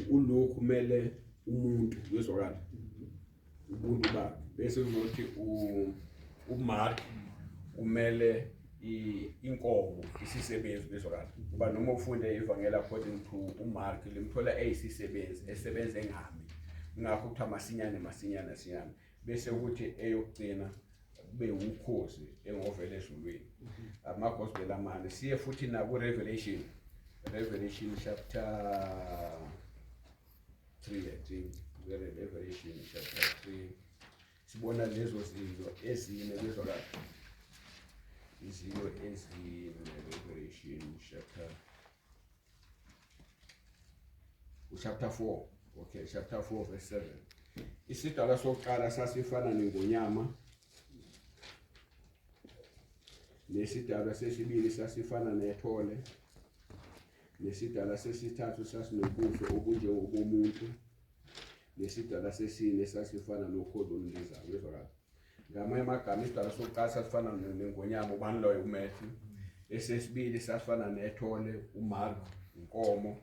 uLuke umele umuntu, kuyezwakala, ubuntu bakhe. Bese kuzothi uMark umele inkomo, isisebenzi, kuyezwakala. Kuba noma ufunde ivangeli according to uMark, limthola eyisisebenzi esebenza engami, ngakho kuthiwa masinyane masinyane masinyane. Bese kuthi eyokugcina kube ukhozi engovela ezulwini. Ama-gospel amane. Siye futhi naku-Revelation, Revelation chapter 3, I think. Revelation chapter 3 sibona lezo zinto ezine, kuyezwakala, izinto ezine. Revelation chapter, chapter 4, okay, chapter 4 verse 7. Isidalwa sokuqala sasifana nengonyama, nesidalwa sesibili sasifana nethole, nesidalwa sesithathu sasinobuso obunjengobomuntu, nesidalwa sesine sasifana nokhozi olundizayo. Kuyezwakala. Ngamanye amagama, isidalwa sokuqala sasifana nengonyama, ubani loyo? UMatthew. Esesibili sasifana nethole, uMark, inkomo,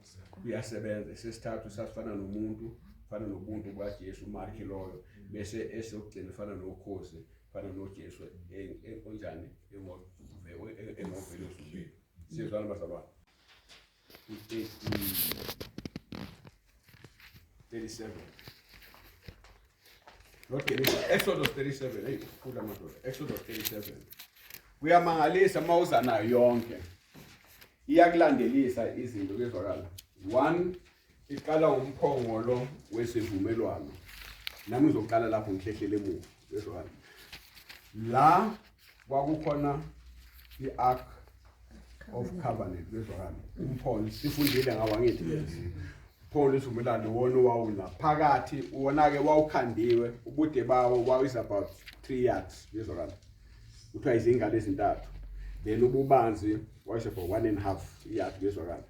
uyasebenza. Esesithathu sasifana nomuntu, fana nobuntu bukaJesu, uMark loyo. Bese esokugcina fana nokhozi, fana noJesu onjani? Engovela ezulwini. Sizwana bazalwane? 37, not Genesis, Exodus 37. Hey, funda madoda, Exodus 37. Kuyamangalisa mawuza nayo yonke, iyakulandelisa izinto, kuyezwakala. One, iqala umphongolo wesivumelwano. Nami ngizoqala lapho ngihlehlele emuva, kuyezwakala. La kwakukhona i-ark of covenant, kuyezwakala, umphongolo sifundile ngawo, angithi? Umphongolo wesivumelwano wona wawula phakathi, wona-ke wawukhandiwe, ubude bawo wawu is about 3 yards, kuyezwakala, kuthiwa izingalo ezintathu. Then ububanzi wayise for 1.5 yard, kuyezwakala.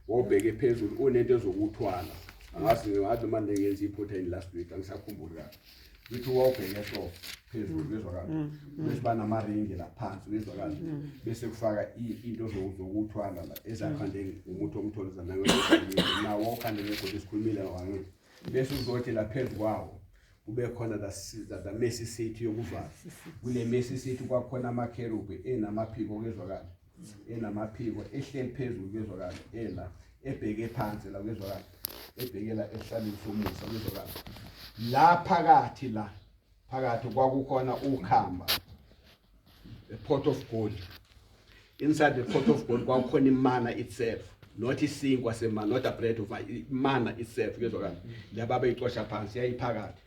Wawubheke phezulu, unento ezokuthwala. Angazi, ngathi noma ngenza iphutha in last week, angisakhumbuli kahle. Kuthi wawubheke so phezulu, kuyezwakala, bese banamaringi la phansi, kuyezwakala. Bese kufaka into zokuthwala la ezakhande ngomuthi omtholiza nawo wawukhande ngegolide, sikhulumile wangithi. Bese uzothi la phezu kwawo kube khona the mercy seat yokuvala. Kule mercy seat kwakhona amakherubi enamaphiko, kuyezwakala, enamaphiko ehleli phezulu, kuyezwakala, ela ebheke phansi la, kuyezwakala, ebhekela esihlalweni somusa, kuyezwakala. La phakathi, la phakathi kwakukhona ukhamba, a pot of gold. Inside the pot of gold kwakukhona imana itself, not isinkwa semana, not a bread of imana itself, kuyezwakala, laba beyicosha phansi, yayiphakathi.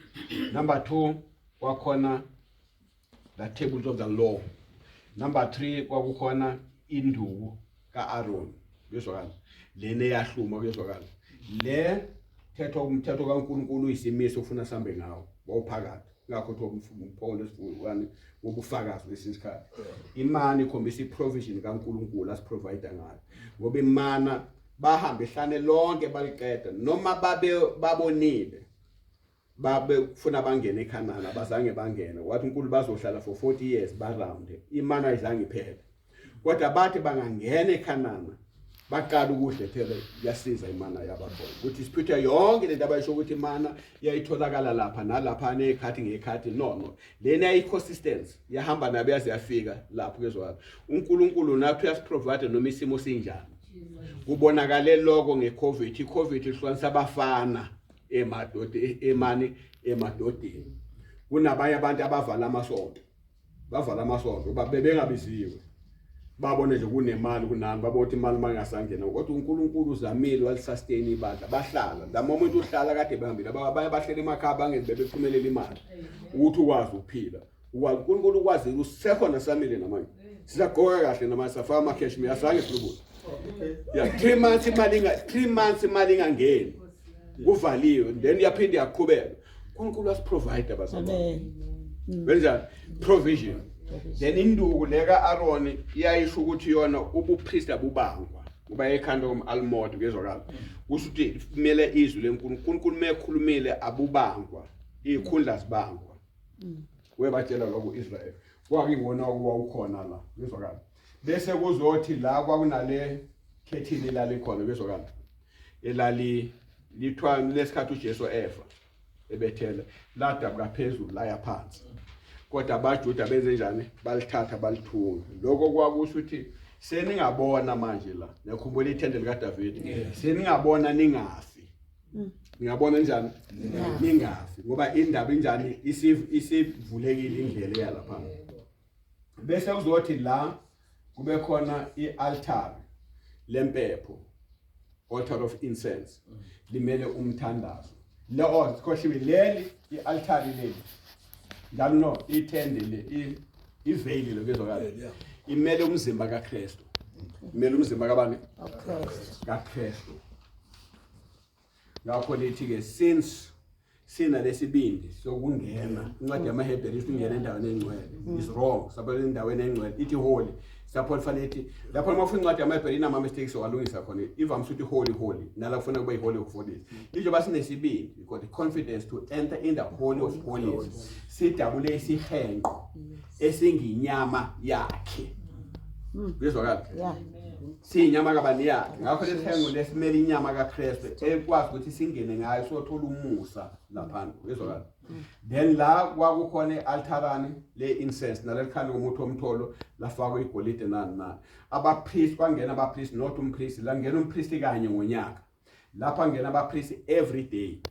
Number 2, kwakhona the tables of the law. Number 3, kwakukhona induku kaAron, kuyezwakala, lena eyahluma, kuyezwakala. Le thetho, umthetho kaNkuluNkulu uyisimiso ufuna sambe ngawo, wawuphakathi. Ngakho kuthiwa umphongolo wesivumelwano wobufakazi. Kwesinye isikhathi imana ikhombisa i-provision kaNkuluNkulu asiprovide ngayo, ngoba imana bahamba ehlane lonke baliqeda, noma babe babonile, babe kufuna bangene eKhanana, abazange bangene. Wathi uNkulunkulu bazohlala for 40 years ba-round, imana ayizange iphele. Kodwa bathi bangangena eKhanana baqala ukudla phela, yasiza imana yabakhona ukuthi siphuthe yonke lento abayisho ukuthi imana yayitholakala lapha nalapha nezikhathi ngekhathi. No, no, lena yayi-consistency, yahamba nabo yaze yafika lapho, kuyezwakala. uNkulunkulu nathi uyasiprovide noma isimo sinjani. Kubonakale lokho ngeCovid. iCovid ihlukanisa abafana emadoda emani emadodeni. Kunabanye abantu abavala amasonto, bavala amasonto kuba bebengabiziwe, babone nje kunemali kunani, babona ukuthi imali mangasangena. Kodwa uNkulunkulu uzamile walisustain ibandla, bahlala. The moment uhlala kade behambile abanye bahlele emakhaya, bangezi, bebephumelela imali ukuthi ukwazi ukuphila, ukwazi uNkulunkulu ukwazile usekhona, samile namanje, sisagqoka kahle namanje, safaka ama-cashmere, asange silubule. Ya, 3 months imali inga 3 months imali ingangeni. Kuvaliwe, then yaphinde yaqhubeka. uNkulunkulu wasiprovide, abazalwane. Amen. Benjani? Provision. Then induku leka Aaron iyayisho ukuthi yona ubupriest abubangwa ngoba ekhanda um-almond, kuyezwakala, kusho ukuthi kumele izwi lenkulunkulu, uNkulunkulu mekhulumile abubangwa, izikhundla zibangwa. Webatshela lokho uIsrael, kwakuyiwona owawukhona la, kuyezwakala. Bese kuzothi la kwakunale khethini elalikhona, kuyezwakala, elali lithiwa lesikhathi uJesu efa ebethela ladabuka phezulu laya phansi, kodwa abaJuda benze njani? Balithatha balithunga. Lokho kwakusho ukuthi seningabona manje la, niyakhumbula ithende likaDavid, seningabona ningafi. Ningabona njani ningafi? Ngoba indaba injani? Isivulekile indlela eyalapha. Bese kuzothi la kube khona i-altar lempepho, altar of incense, limele umthandazo le. Oh, sikhohliwe, leli i-altar leli njalo, no, ithende le, i-veil lo, kezwakala, imele umzimba kaKristu. Imele umzimba kabani? UKristu. KaKristu. Ngakho lithi ke, since sina lesibindi sokungena, incwadi yamaHebheru ithi ungena endaweni engcwele, is wrong, sabona endaweni engcwele ithi holy, sapho kufanele ithi lapho uma ufuna incwadi yamaHebheru inama mistakes walungisa khona, ivamise ukuthi holy, holy, nala kufanele kube holy of holies. Njengoba sinesibindi, we got the confidence to enter in the holy of holies, sidabule isihenqo esinginyama yakhe, kuyezwakala? Yeah. Siyinyama kabani? Yakhe. Ngakho lesihengo lesimele inyama kaKristu ekwazi ukuthi singene ngayo sothola umusa laphana, uyezwakala? Then la kwakukhona i-altarani le-incense, nalelikhanda komuthi womtholo lafakwa igolide, nani nani. Abapriest, kwangena abapriest, not umpriest, langena umpriest kanye ngonyaka. Lapha ngena abapriest every day,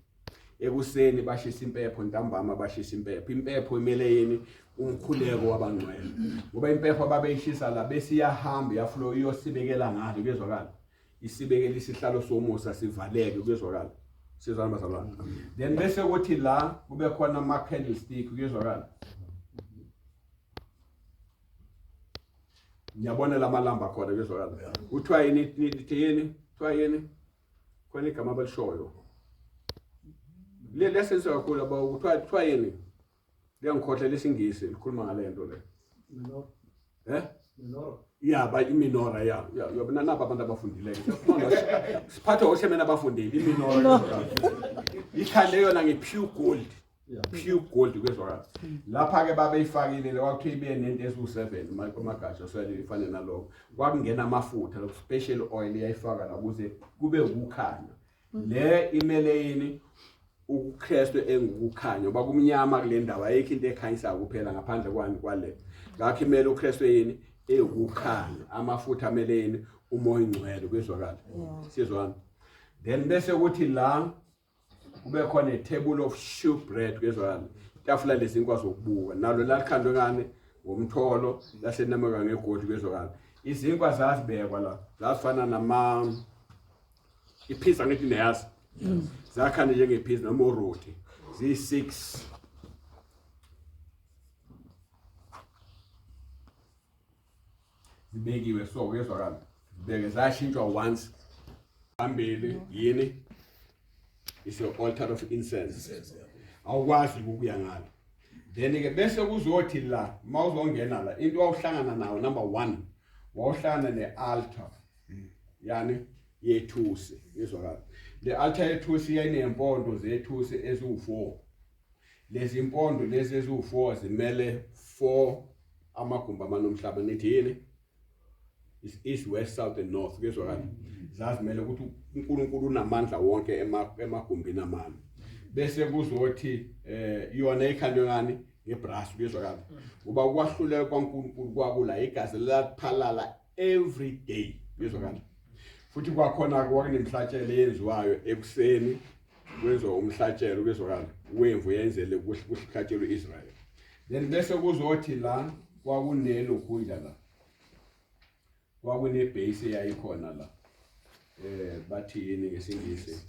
ekuseni bashisa impepho, ntambama bashisa impepho. Impepho imele yini? Umkhuleko wabangcwele, ngoba impepho ababeyishisa la bese iyahamba iyaflow iyosibekela ngalo, kuyezwakala, isibekela isihlalo somusa sivaleke, kuyezwakala? Sizwana, bazalwane? Then bese kuthi la kube khona ama candlestick, kuyezwakala? Ngiyabona lamalamba khona, kuyezwakala? Kuthiwa yini? Nithi yini? Kuthiwa yini? Khona igama abalishoyo le lesenziwa kakhulu aba, kuthiwa yini? Liyangikhohlwa lesingisi likhuluma ngale nto le. Eh, ya, ba iminora, ya ya yabona, naba abantu abafundile, siphathwe oshemeni abafundile. Iminora ikhande yona nge-pure gold, pure gold, kuyezwakala? Lapha-ke babeyifakile le, kwakuthiwa ibe nento eziwu-7 amagatsha, so ifane naloko. Kwakungena amafutha, lokhu special oil iyayifaka la ukuze kube ukukhanya. Le imele yini? UKristu engukukhanya, ngoba kumnyama kule ndawo, ayikho into ekhanyisayo kuphela ngaphandle kwani? Kwale. Ngakho imele uKristu yini? Ewukukhanya. Amafutha amele yini? Umoya ingcwele, kuyezwakala? Sizwana? Then bese kuthi la kube khona i-table of shewbread, kuyezwakala, itafula lezinkwa zokubuka, nalo lalikhandwe ngani? Ngomtholo, lasenameka ngegodi, kuyezwakala? Izinkwa zazibekwa la, zazifana nama ipizza, ngithi niyazi, zakhanda njengepizza noma uroti, ziyi-6. Zibekiwe so, kuyezwakala? Zibeke zashintshwa once. Phambili yini? Is your altar of incense, awukwazi ukuya ngalo. Then ke bese kuzothi la mawuzongena la, into wawuhlangana nayo, number 1, wawuhlangana ne-altar yani yethusi, yezwakala? Le altar yethusi yayinempondo zethusi eziwu4. Lezi impondo lezi eziwu4 zimele 4 amagumbi amanomhlaba. Nithi yini? Is east, west, south and north, kuyezwakala? Zazimele ukuthi uNkulunkulu unamandla wonke emagumbini amane. Bese kuzothi yona ikhandwe ngani? Ngebrass, kuyezwakala? Ngoba ukwahluleka kwaNkulunkulu kwakula, igazi laphalala every day, kuyezwakala? Futhi kwakhona kwakunemhlatshelo eyenziwayo ekuseni, kwenziwa umhlatshelo, kuyezwakala, wemvu yenzele kuhlatshelwe uIsrael. Then bese kuzothi la kwakunelokhunja, la kwakune-base eyayikhona la, bathi yini ngesingisi?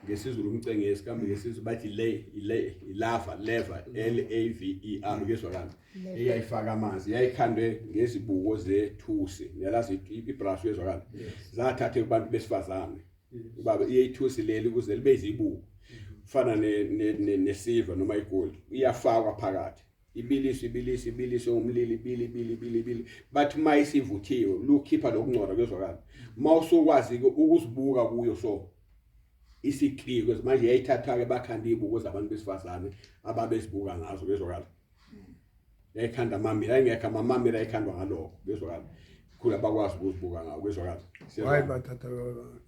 NgesiZulu umcengesi, kambe ngesiZulu bathi le ilava, lever, L A V E R, kuyezwakala? Eyayifaka amanzi, yayikhandwe ngezibuko zethusi, niyalazi ibrass, kuyezwakala? Zathathwe kubantu besifazane, ubaba iyethusi leli ukuze libe izibuko. Fana ne silver noma igold iyafakwa phakathi. Ibilisi ibilisi ibilisi umlilo ibili ibili ibili ibili bathi uma isivuthiwe lukhipha lokungcola kuyezwakala. Mawusukwazi ke ukuzibuka kuyo so isikliwe manje yayithatha ke bakhanda izibuko zabantu besifazane ababezibuka ngazo kuyezwakala. Yayikhanda amamira ayingekho amamira ayikhandwa ngalokho kuyezwakala. Khula bakwazi ukuzibuka ngawo kuyezwakala. Why bathatha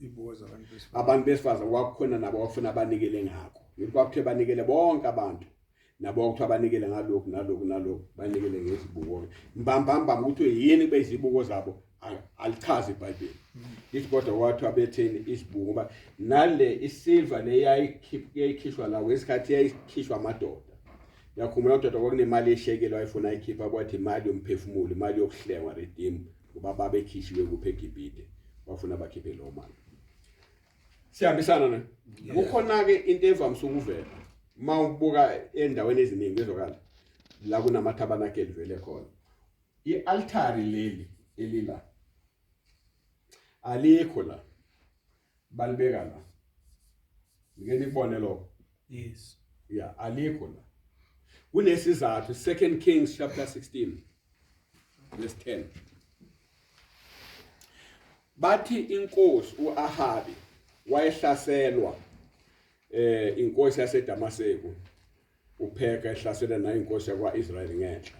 izibuko zabantu besifazane? Abantu besifazane kwakukhona nabo kwakufuna banikele ngakho. Yikho kwakuthiwe banikele bonke abantu. Nabo kuthiwa banikele ngalokhu nalokhu nalokhu banikele ngezibuko. Mbambamba ukuthi yini kube izibuko zabo alichazi iBhayibheli. Lithi kodwa kwathiwa betheni isibuko ngoba nale isilver le yayikhishwa la kwesikhathi yayikhishwa amadoda. Yakhumbula amadoda kwakunemali yeshekeli wayefuna ayikhipha kwathi imali yomphefumulo, imali yokuhlengwa redeem ngoba babekhishiwe kuphi eGibhite. Bafuna bakhiphe leyo mali. Siyahambisana ne? Kukhona ke into evamise ukuvela uma ubuka endaweni eziningi ezokala la kunamathabanakeli vele khona. I-altari leli elila alikho la balibeka la. Ngike nikubone lokho. Yes. Yeah, alikho la. Kunesizathu 2 Kings chapter 16 verse 10. Bathi inkosi uAhabi wayehlaselwa inkosi yaseDamaseku uPheka ehlasela nayo inkosi yakwaIsrael ngenhla.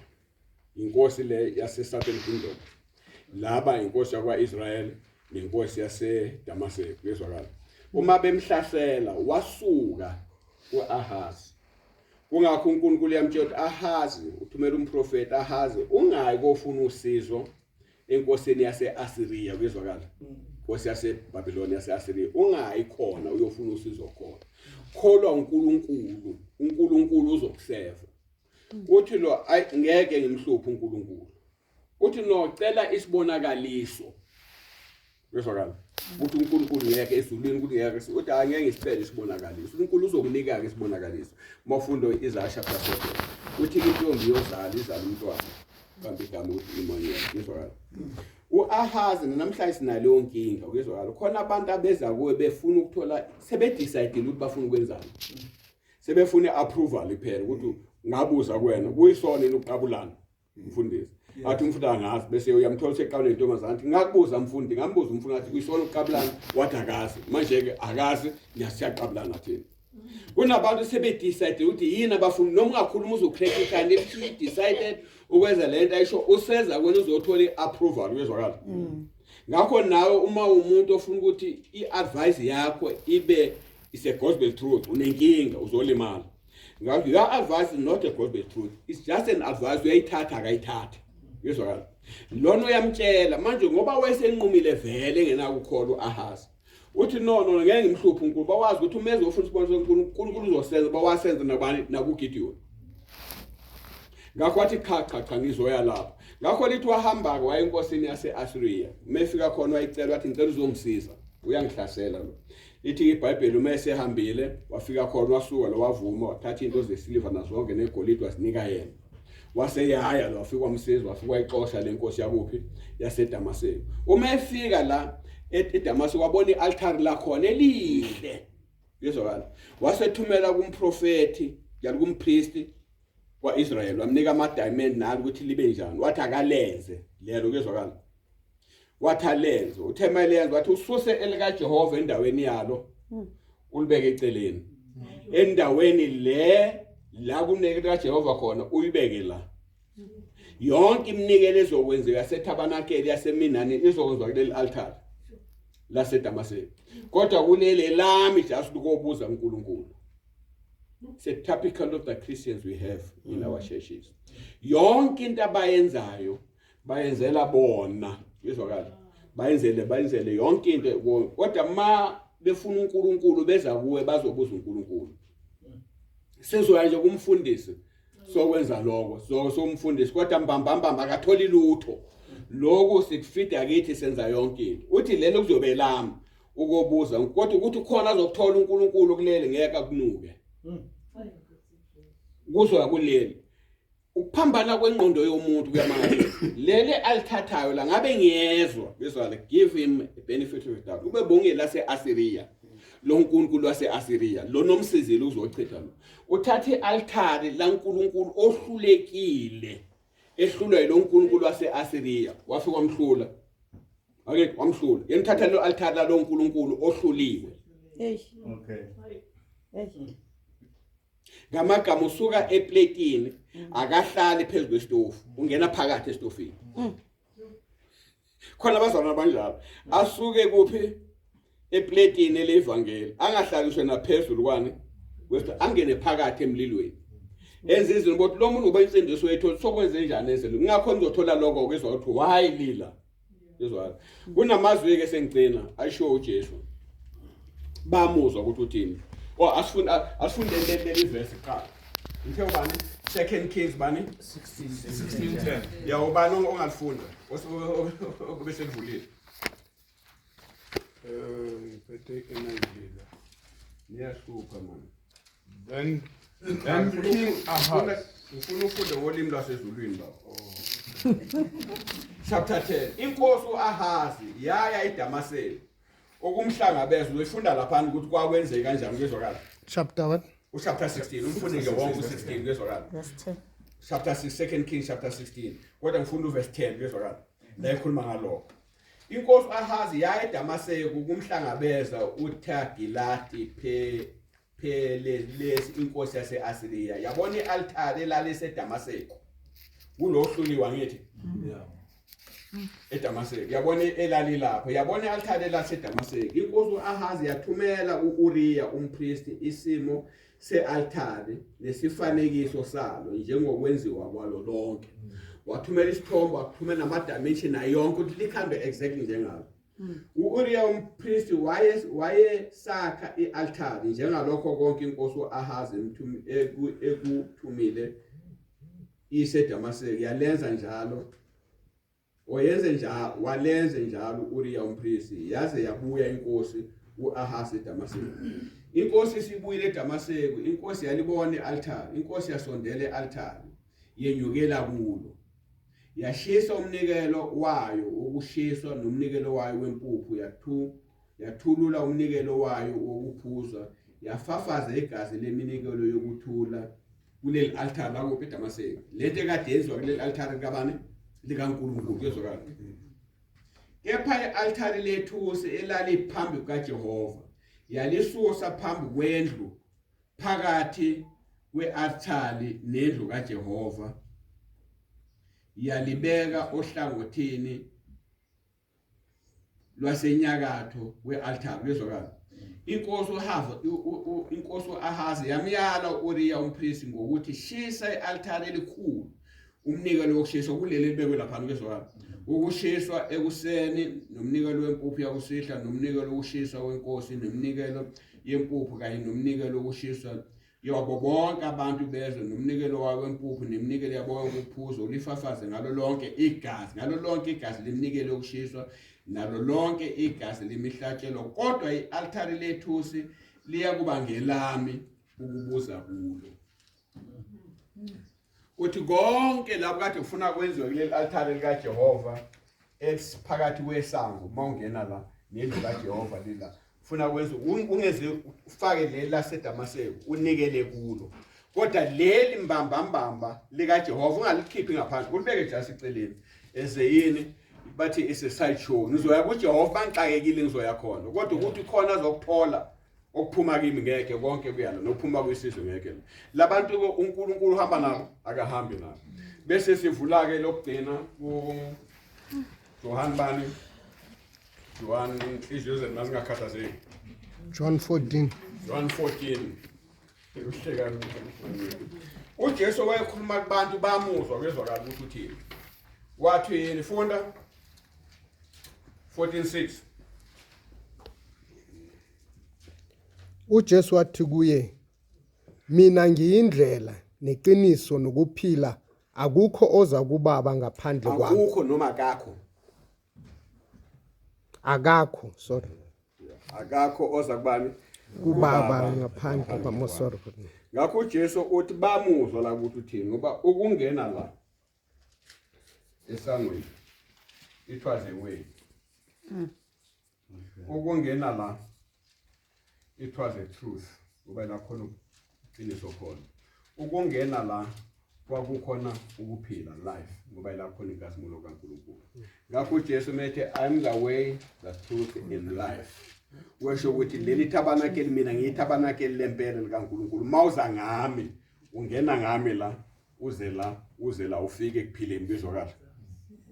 Inkosi le yase Southern Kingdom. Laba inkosi yakwaIsrael nenkosi yaseDamaseku kuyezwakala. Uma bemhlasela wasuka uAhazi. Kungakho uNkulunkulu yamtshela ukuthi Ahazi uthumela umprofeti Ahazi ungayi kofuna usizo enkosini yaseAssyria kuyezwakala. Inkosi yaseBabiloni yaseAssyria ungayi khona uyofuna usizo khona. Kholwa uNkulunkulu, uNkulunkulu uzokuseva. Uthi lo ay ngeke ngimhluphe uNkulunkulu. Uthi no cela isibonakaliso. Kuyezwakala. Uthi uNkulunkulu ngeke ezulwini ukuthi ngeke uthi hayi ngeke ngisicele isibonakaliso. uNkulunkulu uzokunika ke isibonakaliso. Mafundo Isaiah chapter 7. Uthi intombi yozala izala umntwana. Bamba igama ukuthi Emmanuel. Kuyezwakala. uAhazi namhlanje sinaleyo nkinga kuyezwakala. Khona abantu abeza kuwe befuna ukuthola sebedecide ukuthi bafuna ukwenzani. Sebefuna iapproval kuphela ukuthi ngabuza kuwena kuyisona yini ukuqabulana mfundisi. Athi umfundi angazi bese uyamthola useqabula intombazane athi ngakubuza mfundi ngambuza umfundi athi kuyisona ukuqabulana wathi akazi manje ke akazi ngiyasiyaqabulana thina. Kunabantu sebedecide ukuthi yini abafuna noma ungakhuluma uzocrack ikhanda if she decided ukwenza lento ayisho useza kwena uzothola iapproval uyezwakala. Ngakho nawe uma umuntu ofuna ukuthi iadvice yakho ibe is a gospel truth unenkinga uzolimala. Ngakho your advice is not a gospel truth it's just an advice uyayithatha akayithatha. Uyezwakala. Lona uyamtshela manje ngoba wayesenqumile vele engenakukholwa uAhazi. Uthi no no ngeke ngimhluphe uNkulunkulu bawazi ukuthi uma ezofuna isiboniso uNkulunkulu uNkulunkulu uzosenza bawasenza nabani nakuGideon. Ngakho wathi cha cha cha ngizoya lapho. Ngakho lithi wahamba ke waya enkosini yaseAssyria. Uma efika khona wayicela wathi ngicela uzongisiza. Uyangihlasela lo. Lithi iBhayibheli uma esehambile wafika khona wasuka lo wavuma wathatha into zesiliva nazonke negolide wazinika yena. Waseyaya lo wafika wamsiza wafika wayixosha lenkosi yakuphi yaseDamaseko. Uma efika la eDamaseko wabona ialtari lakhona elihle. Yezwakala. Wasethumela kumprofeti njalo kumpristi kwaIsrael wamnika ama diamond nalo ukuthi libe njani. Wathi akalenze lelo kuyezwakala. Wathi alenze uthe mayelenze wathi ususe elikaJehova endaweni yalo ulibeke eceleni. Endaweni le la kuneke kaJehova khona uyibeke la. Yonke iminikelo ezokwenzeka yasethabanakeli yaseminani izokwenziwa kuleli altar laseDamaseko. Kodwa kuleli lami just ukubuza uNkulunkulu. It's a typical of the Christians we have in our churches. Yonke into abayenzayo bayenzela bona, uyezwakala? Bayenzele bayenzele yonke into kodwa ma befuna uNkulunkulu beza kuwe bazobuza uNkulunkulu. Sizoya nje kumfundisi sokwenza lokho so somfundisi kodwa mbamba mbamba akatholi lutho. Lokhu sikufida kithi senza yonke into. Uthi lelo kuzobe lami ukobuza kodwa ukuthi ukhona azokuthola uNkulunkulu kuleli ngeke akunuke. Kuzoya kuleli. Ukuphambana kwengqondo yomuntu kuyamangalisa. Leli alithathayo la ngabe ngiyezwa bezwale give him a benefit of the doubt. Ube bongela seAssyria. Lo nkulunkulu wase-Asiriya lo nomsizile uzochitha lo. Uthatha i-altari laNkulunkulu ohlulekile ehlulwa yilo nkulunkulu wase-Asiriya wafika wamhlula. Ake wamhlula. Yena uthatha lo altari lalo nkulunkulu ohluliwe. Hey. Okay. Hey. Ngamagama usuka epletini akahlali phezu kwesitofu, ungena phakathi esitofini. Khona abazalwane abanjalo. Asuke kuphi epletini elevangeli, angahlaliswe naphezulu kwani kwesitofu, angene phakathi emlilweni. Enze izinto ukuthi lo muntu uba insindiso yethu sokwenze njani enze. Ngakho nizothola lokho kezwa ukuthi why lila. Yezwa. Kunamazwi ke sengigcina ayisho uJesu. Bamuzwa ukuthi uthini. Oh asifunde leli verse kuqala. Ngithe ubani? Second Kings bani? 16. 16:10. Ya ubani ongalifunda? Obese livulile. Ngiphethe i-NIV la. Niyahlupha man. Then King Ahaz Ngifuna ufunde ngolimi lwasezulwini baba. Chapter 10. Inkosi uAhazi yaya eDamaseko ukumhlangabeza uzoyifunda lapha ukuthi kwakwenzeka kanjani kuyezwakala. Chapter what? Uchapter 16 umfunde nje wonke u16 kuyezwakala. Verse 10. Chapter 6 Second Kings chapter 16 kodwa ngifunda uverse 10 kuyezwakala. La ekhuluma ngalokho. Inkosi uAhazi yaya eDamaseko ukumhlangabeza uTagilati Phelelesi inkosi yaseAsiriya. Yabona ialtare elaliseDamaseko. Kulohluliwa ngithi. Yeah. eDamaseko. Yabona elalilapho. Yabona ialtare laseDamaseko. Inkosi uAhazi yathumela uUriya umpristi isimo sealtare nesifanekiso salo njengokwenziwa kwalo lonke. Wathumela isithombe, wathumela nama dimension nayo yonke ukuthi likhambe exactly njengalo. U-Uriya umpristi wayesakha i-altari njengalokho konke inkosi u-Ahazi ekuthumile iseDamaseko yalenza njalo oyenze njalo walenze njalo u-Uriya umpristi yaze yabuya inkosi u-Ahazi eDamaseko. Inkosi isibuyile eDamaseko, inkosi yalibona i-altari, inkosi yasondela e-altari yenyukela kulo. Yashisa umnikelo wayo wokushiswa nomnikelo wayo wempuphu yathulula umnikelo wayo wokuphuzwa yafafaza igazi leminikelo yokuthula kuleli altare la kuphi eDamaseko. Lento ekade yenziwa kuleli altare likabani? LikaNkulunkulu kuyezwakala. Kepha i-altare lethusi elaliphambi kukaJehova yalisusa phambi kwendlu phakathi kwe-altare nendlu kaJehova yalibeka ohlangothini lwasenyakatho kwe-altare kuyezwakala. Inkosi uHava inkosi uAhazi yamyala uUriya umpristi ngokuthi shisa i-altare elikhulu umnikelo wokushiswa kuleli libekwe lapha kuyezwakala. Ukushiswa ekuseni nomnikelo wempuphu yakusihla nomnikelo wokushiswa wenkosi nomnikelo yempuphu kanye nomnikelo wokushiswa yabo bonke abantu bezwe nomnikelo wawo wempuphu neminikelo yabo yokuphuza ulifafaze ngalo lonke igazi ngalo lonke igazi leminikelo yokushiswa nalo lonke igazi lemihlatshelo kodwa i-altare lethusi liyakuba ngelami ukubuza kulo. Uthi konke lapho kade ufuna kwenziwe kuleli altare likaJehova esiphakathi kwesango mawungena la nendlu kaJehova lila ufuna kwenza ungeze ufake leli laseDamaseko unikele kulo kodwa leli mbambambamba likaJehova ungalikhiphi ngaphandle ulibeke nje eceleni eze yini bathi is a side show ngizoya kuJehova bangixakekile ngizoya khona kodwa ukuthi khona azokuthola okuphuma kimi ngeke konke kuyalo nokuphuma kwisizwe ngeke labantu uNkulunkulu uhamba nabo akahambi nabo bese sivula ke lokugcina ku Johan bani Johan inhliziyo zenu mazingakhathazeki John 14. John 14 uhleka uJesu wayekhuluma kubantu bamuzwa kwezwakala ukuthi uthini wathi yini funda 14:6 uJesu wathi kuye mina ngiyindlela neqiniso nokuphila akukho oza kubaba ngaphandle kwami. Akukho noma akakho. Akakho, sorry. Akakho oza kubani? Kubaba ngaphandle kwami, sorry. Ngakho uJesu uthi bamuzwa la ukuthi uthini ngoba ukungena la esangweni it was a way. Ukungena la It was a truth, ngoba la khona iqiniso khona. Ukungena la kwakukhona ukuphila, life, ngoba la khona inkazimulo kaNkulunkulu. Ngakho uJesu methe, "I'm the way, the truth and life," wesho ukuthi leli tabernacle, mina ngiyitabernacle lempela likaNkulunkulu. Mawuza ngami, ungena ngami la, uze la, uze la, ufike ekuphileni. Bizwa kahle,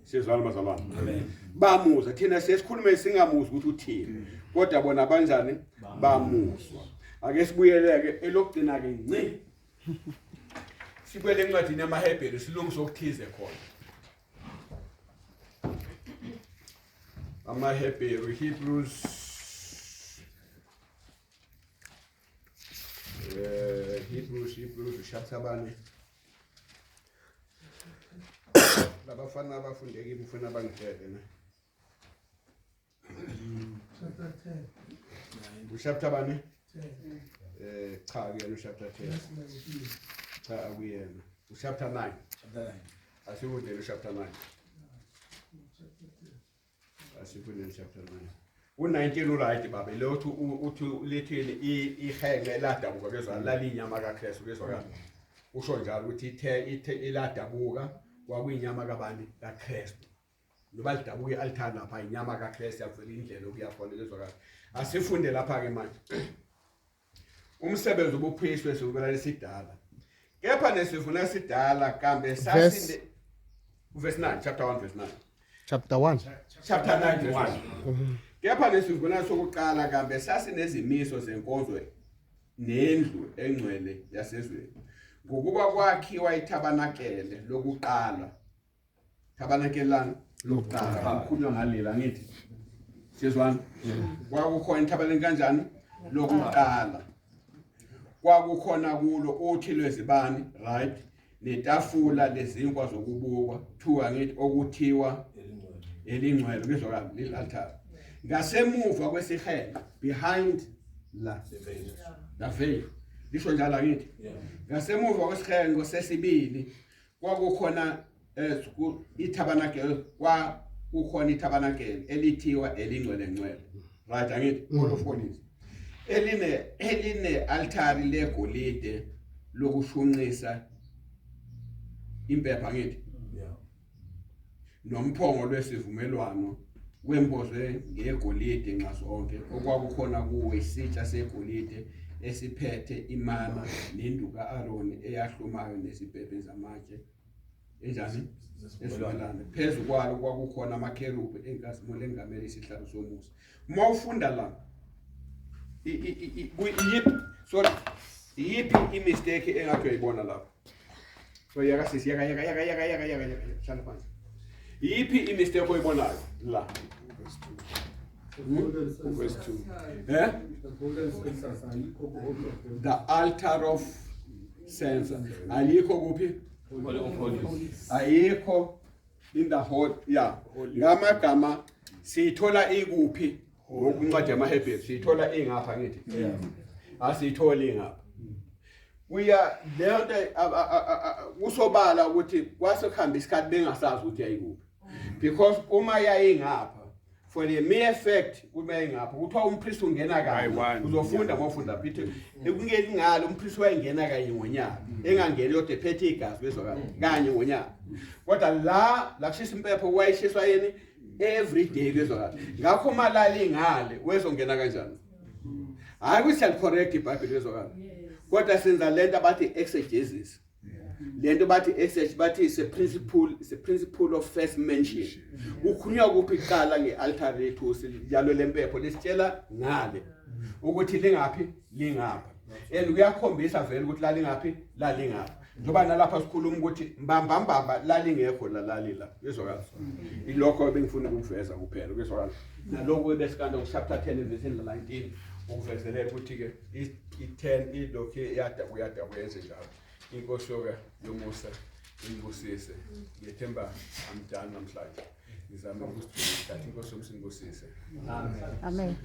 sizwana bazalwane? Bamuzwa. Thina sesikhulume singamuzwa ukuthi uthini, kodwa bona banjani? Bamuzwa. Ake sibuyeleke elokugcina ke, nci sibuyele encwadini yamaHebheru, silungise okuthize khona. AmaHebheru, Hebrews, Hebrews chapter bani? Labafana abafunde kimi ufuna bangitshele ne. Chapter 10. Uchapter bani? 10. Cha, kuyena uchapter 10. Verse 19. Cha, akuyena, uchapter 9. Chapter 9. Asikudele uchapter 9. Chapter 10. Asifundeni chapter 9 u-19. Uright baba, lothu uthi lithini? Ihenge ladabuka, kezwa lalinyama kaKristu, kezwa kahle, usho njalo ukuthi ithe iladabuka kwakuyinyama kabani? KaKristu. Noba lidabuka i-altar lapha, inyama kaKristu yavela indlela okuya khona, kezwa kahle. Asifunde lapha ke manje umsebenzi obuphishwe esivumelwano esidala, kepha nesivumelwano esidala kambe sasinde. Verse 9, chapter 1 verse 9. Chapter 1. Chapter 9 verse 1. Kepha lesivumelwano sokuqala kambe sasinezimiso zenkonzo nendlu engcwele yasezweni, ngokuba kwakhiwa ithabanakele lokuqala. Thabanakele lani? Lokuqala. Kukhulunywa ngalela, ngithi sizwana, kwakukhona ithabanakele kanjani? Lokuqala. Kwakukhona kulo uthi lwezibani, right, netafula lezinkwa zokubukwa, two, angithi, okuthiwa elingcwele, kuzwakala leli altar ngasemuva kwesihenqo, behind la the veil, lisho njalo, angithi? Ngasemuva kwesihenqo sesibili kwakukhona ithabanakele, kwakukhona ithabanakele elithiwa elingcwele ngcwele, right, angithi? Holy of Holies, eline altari legolide lokushunqisa impepha, angithi? Nomphongo lwesivumelwano wembozwe ngegolide nxazonke, okwakukhona kuwo isitsha segolide esiphethe imana, nenduku ka-Aroni eyahlumayo, nezibhebhe zamatshe enjani esivumelwano. Phezu kwalo kwakukhona amakherubi enkazimulo engamele isihlalo somusa. Uma ufunda la, iyiphi, sorry, iyiphi imistake engathi uyayibona lapho? So yaka sisi, yaka, yaka, yaka, yaka, yaka, yaka, yaka, hlala phansi. Iyiphi imistake oyibonayo la? Verse 2. Eh? The golden censers ayikho ku-Holy of Holies. The altar of censer alikho kuphi? Holy of Holies. Ayikho in the whole, yeah. Ngamagama siyithola ikuphi ngokuncwadi yamaHebheru? Siyithola ingapha, ngithi? Asiyitholi ingapha. Kuya leyo nto kusobala ukuthi kwase kuhamba isikhathi bengasazi ukuthi yayikuphi, because uma yayingapha, for the mere fact uma yayingapha, kuthiwa umpriest ungena kanye. Ayi-one. Uzofunda ngofunda Peter, ekungeni ngalo umpriest wayengena kanye ngonyaka, engangeni yodwa ephethe igazi, bezwakala, kanye ngonyaka. Kodwa la kushisa impepho wayishiswa yini? Every day, bezwakala. Ngakho malali ngale wezongena kanjani? Hayi ukuthi siyalicorrect iBhayibheli, bezwakala, kodwa senza lento abathi exegesis, lento bathi exegesis, bathi is a principle of first mention. Kukhulunywa kuphi kuqala ngealtar lethu yalo lempepho? Lisitshela ngale ukuthi lingaphi, lingapha, and kuyakhombisa vele ukuthi lalingaphi, lalingapha, njengoba nalapha sikhuluma ukuthi mbamba mbamba lalingekho la, lalila, kuyezwakala. Ilokho ebengifuna ukuveza kuphela, kuyezwakala. Nalokhu besikanda ku-chapter 10 verse 19, ukuvezelela ukuthi-ke i-10 ilokhu yadabu yadabu yenze njalo. Inkosi yoke yomusa inibusise. Ngiyethemba amdani namhlanje, ngizame ukusigcina isikhathi. Inkosi yomusa inibusise. Amen.